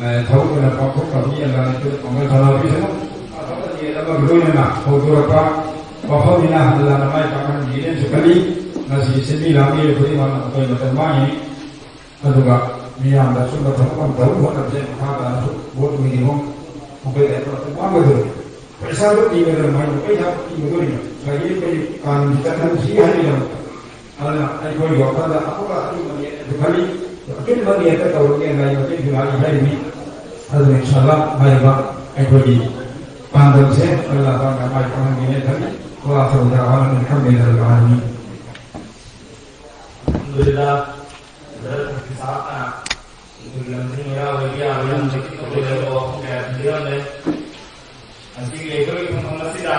ꯑꯦ, ꯊꯕꯛ ꯑꯣꯏꯅ ꯄꯥꯡꯊꯣꯛꯅꯕꯒꯤ ꯑꯜꯂꯥꯅ ꯑꯩꯈꯣꯏꯗ ꯄꯥꯡꯒꯜ ꯊꯧꯅꯥ ꯄꯤꯁꯅꯨ꯫ ꯑꯐꯕ ꯅꯤꯌꯠ ꯑꯃꯒ ꯂꯣꯏꯅꯅ ꯍꯧꯗꯣꯔꯛꯄ ꯋꯥꯐꯝꯅꯤꯅ ꯑꯜꯂꯥꯅ ꯃꯥꯏ ꯄꯥꯛꯍꯟꯕꯤꯒꯅꯤꯅꯁꯨ ꯈꯜꯂꯤ꯫ ꯉꯁꯤ ꯁꯤꯟꯃꯤ ꯂꯥꯡꯃꯤ ꯈꯨꯗꯤꯡꯃꯛꯅ ꯑꯩꯈꯣꯏ ꯃꯇꯝ ꯃꯥꯡꯉꯤ꯫ ꯑꯗꯨꯒ ꯃꯤꯌꯥꯝꯗ ꯑꯆꯨꯝꯕ ꯊꯕꯛ ꯑꯃ ꯇꯧꯅꯕ ꯍꯣꯠꯅꯕꯁꯦ ꯃꯈꯥ ꯇꯥꯅꯁꯨ ꯚꯣꯠ ꯃꯤꯒꯤ ꯍꯣꯡ ꯃꯈꯣꯏꯗ ꯑꯃꯠꯇ ꯃꯥꯡꯒꯗꯣꯔꯤ꯫ ꯄꯩꯁꯥꯗꯣ ꯄꯤꯒꯗ꯭ꯔꯥ ꯃꯥꯏꯅ ꯄꯩꯁꯥ ꯄꯤꯒꯗꯣꯔꯤꯕ ꯉꯁꯥꯏꯒꯤ ꯑꯩꯈꯣꯏ ꯀꯥꯅꯨꯟꯒꯤ ꯆꯠꯅꯕꯤꯁꯤ ꯍꯥꯏꯔꯤꯕꯅꯤ꯫ ꯑꯗꯨꯅ ꯑꯩꯈꯣꯏꯒꯤ ꯋꯥꯈꯜꯗ ꯑꯐꯕ ꯑꯆꯨꯝꯕꯅꯤ ꯑꯗꯨ ꯈꯜꯂꯤ꯫ ꯑꯆꯨꯝꯕꯅꯤ ꯍꯦꯛꯇ ꯇꯧꯔꯒꯦ ꯉꯥꯏ ꯃꯇꯦꯡꯁꯨ ꯂꯥꯛꯏ ꯍꯥꯏꯔꯤꯕꯅꯤ꯫ ꯑꯗꯨꯅ ꯏꯟꯁꯥꯜꯂꯥ ꯍꯥꯏꯔꯤꯕ ꯑꯩꯈꯣꯏꯒꯤ ꯄꯥꯟꯗꯝꯁꯦ ꯑꯩꯈꯣꯏ ꯂꯥꯛꯄ ꯃꯥꯏ ꯄꯥꯛꯍꯟꯒꯦꯅ ꯈꯜꯂꯤ꯫ وآخر دعوانا أن الحمد لله رب العالمين. الحمد لله. حضرت مفتی صاحب نے ꯂꯝꯖꯤꯡ ꯃꯩꯔꯥ ꯑꯣꯏꯕ ꯌꯥꯕ ꯌꯥꯝ ꯆꯤꯛꯄ ꯂꯩꯔꯕ ꯋꯥꯐꯝ ꯀꯌꯥ ꯊꯝꯕꯤꯔꯝꯂꯦ꯫ ꯉꯁꯤꯒꯤ ꯑꯩꯈꯣꯏꯒꯤ ꯐꯝꯐꯝ ꯑꯁꯤꯗ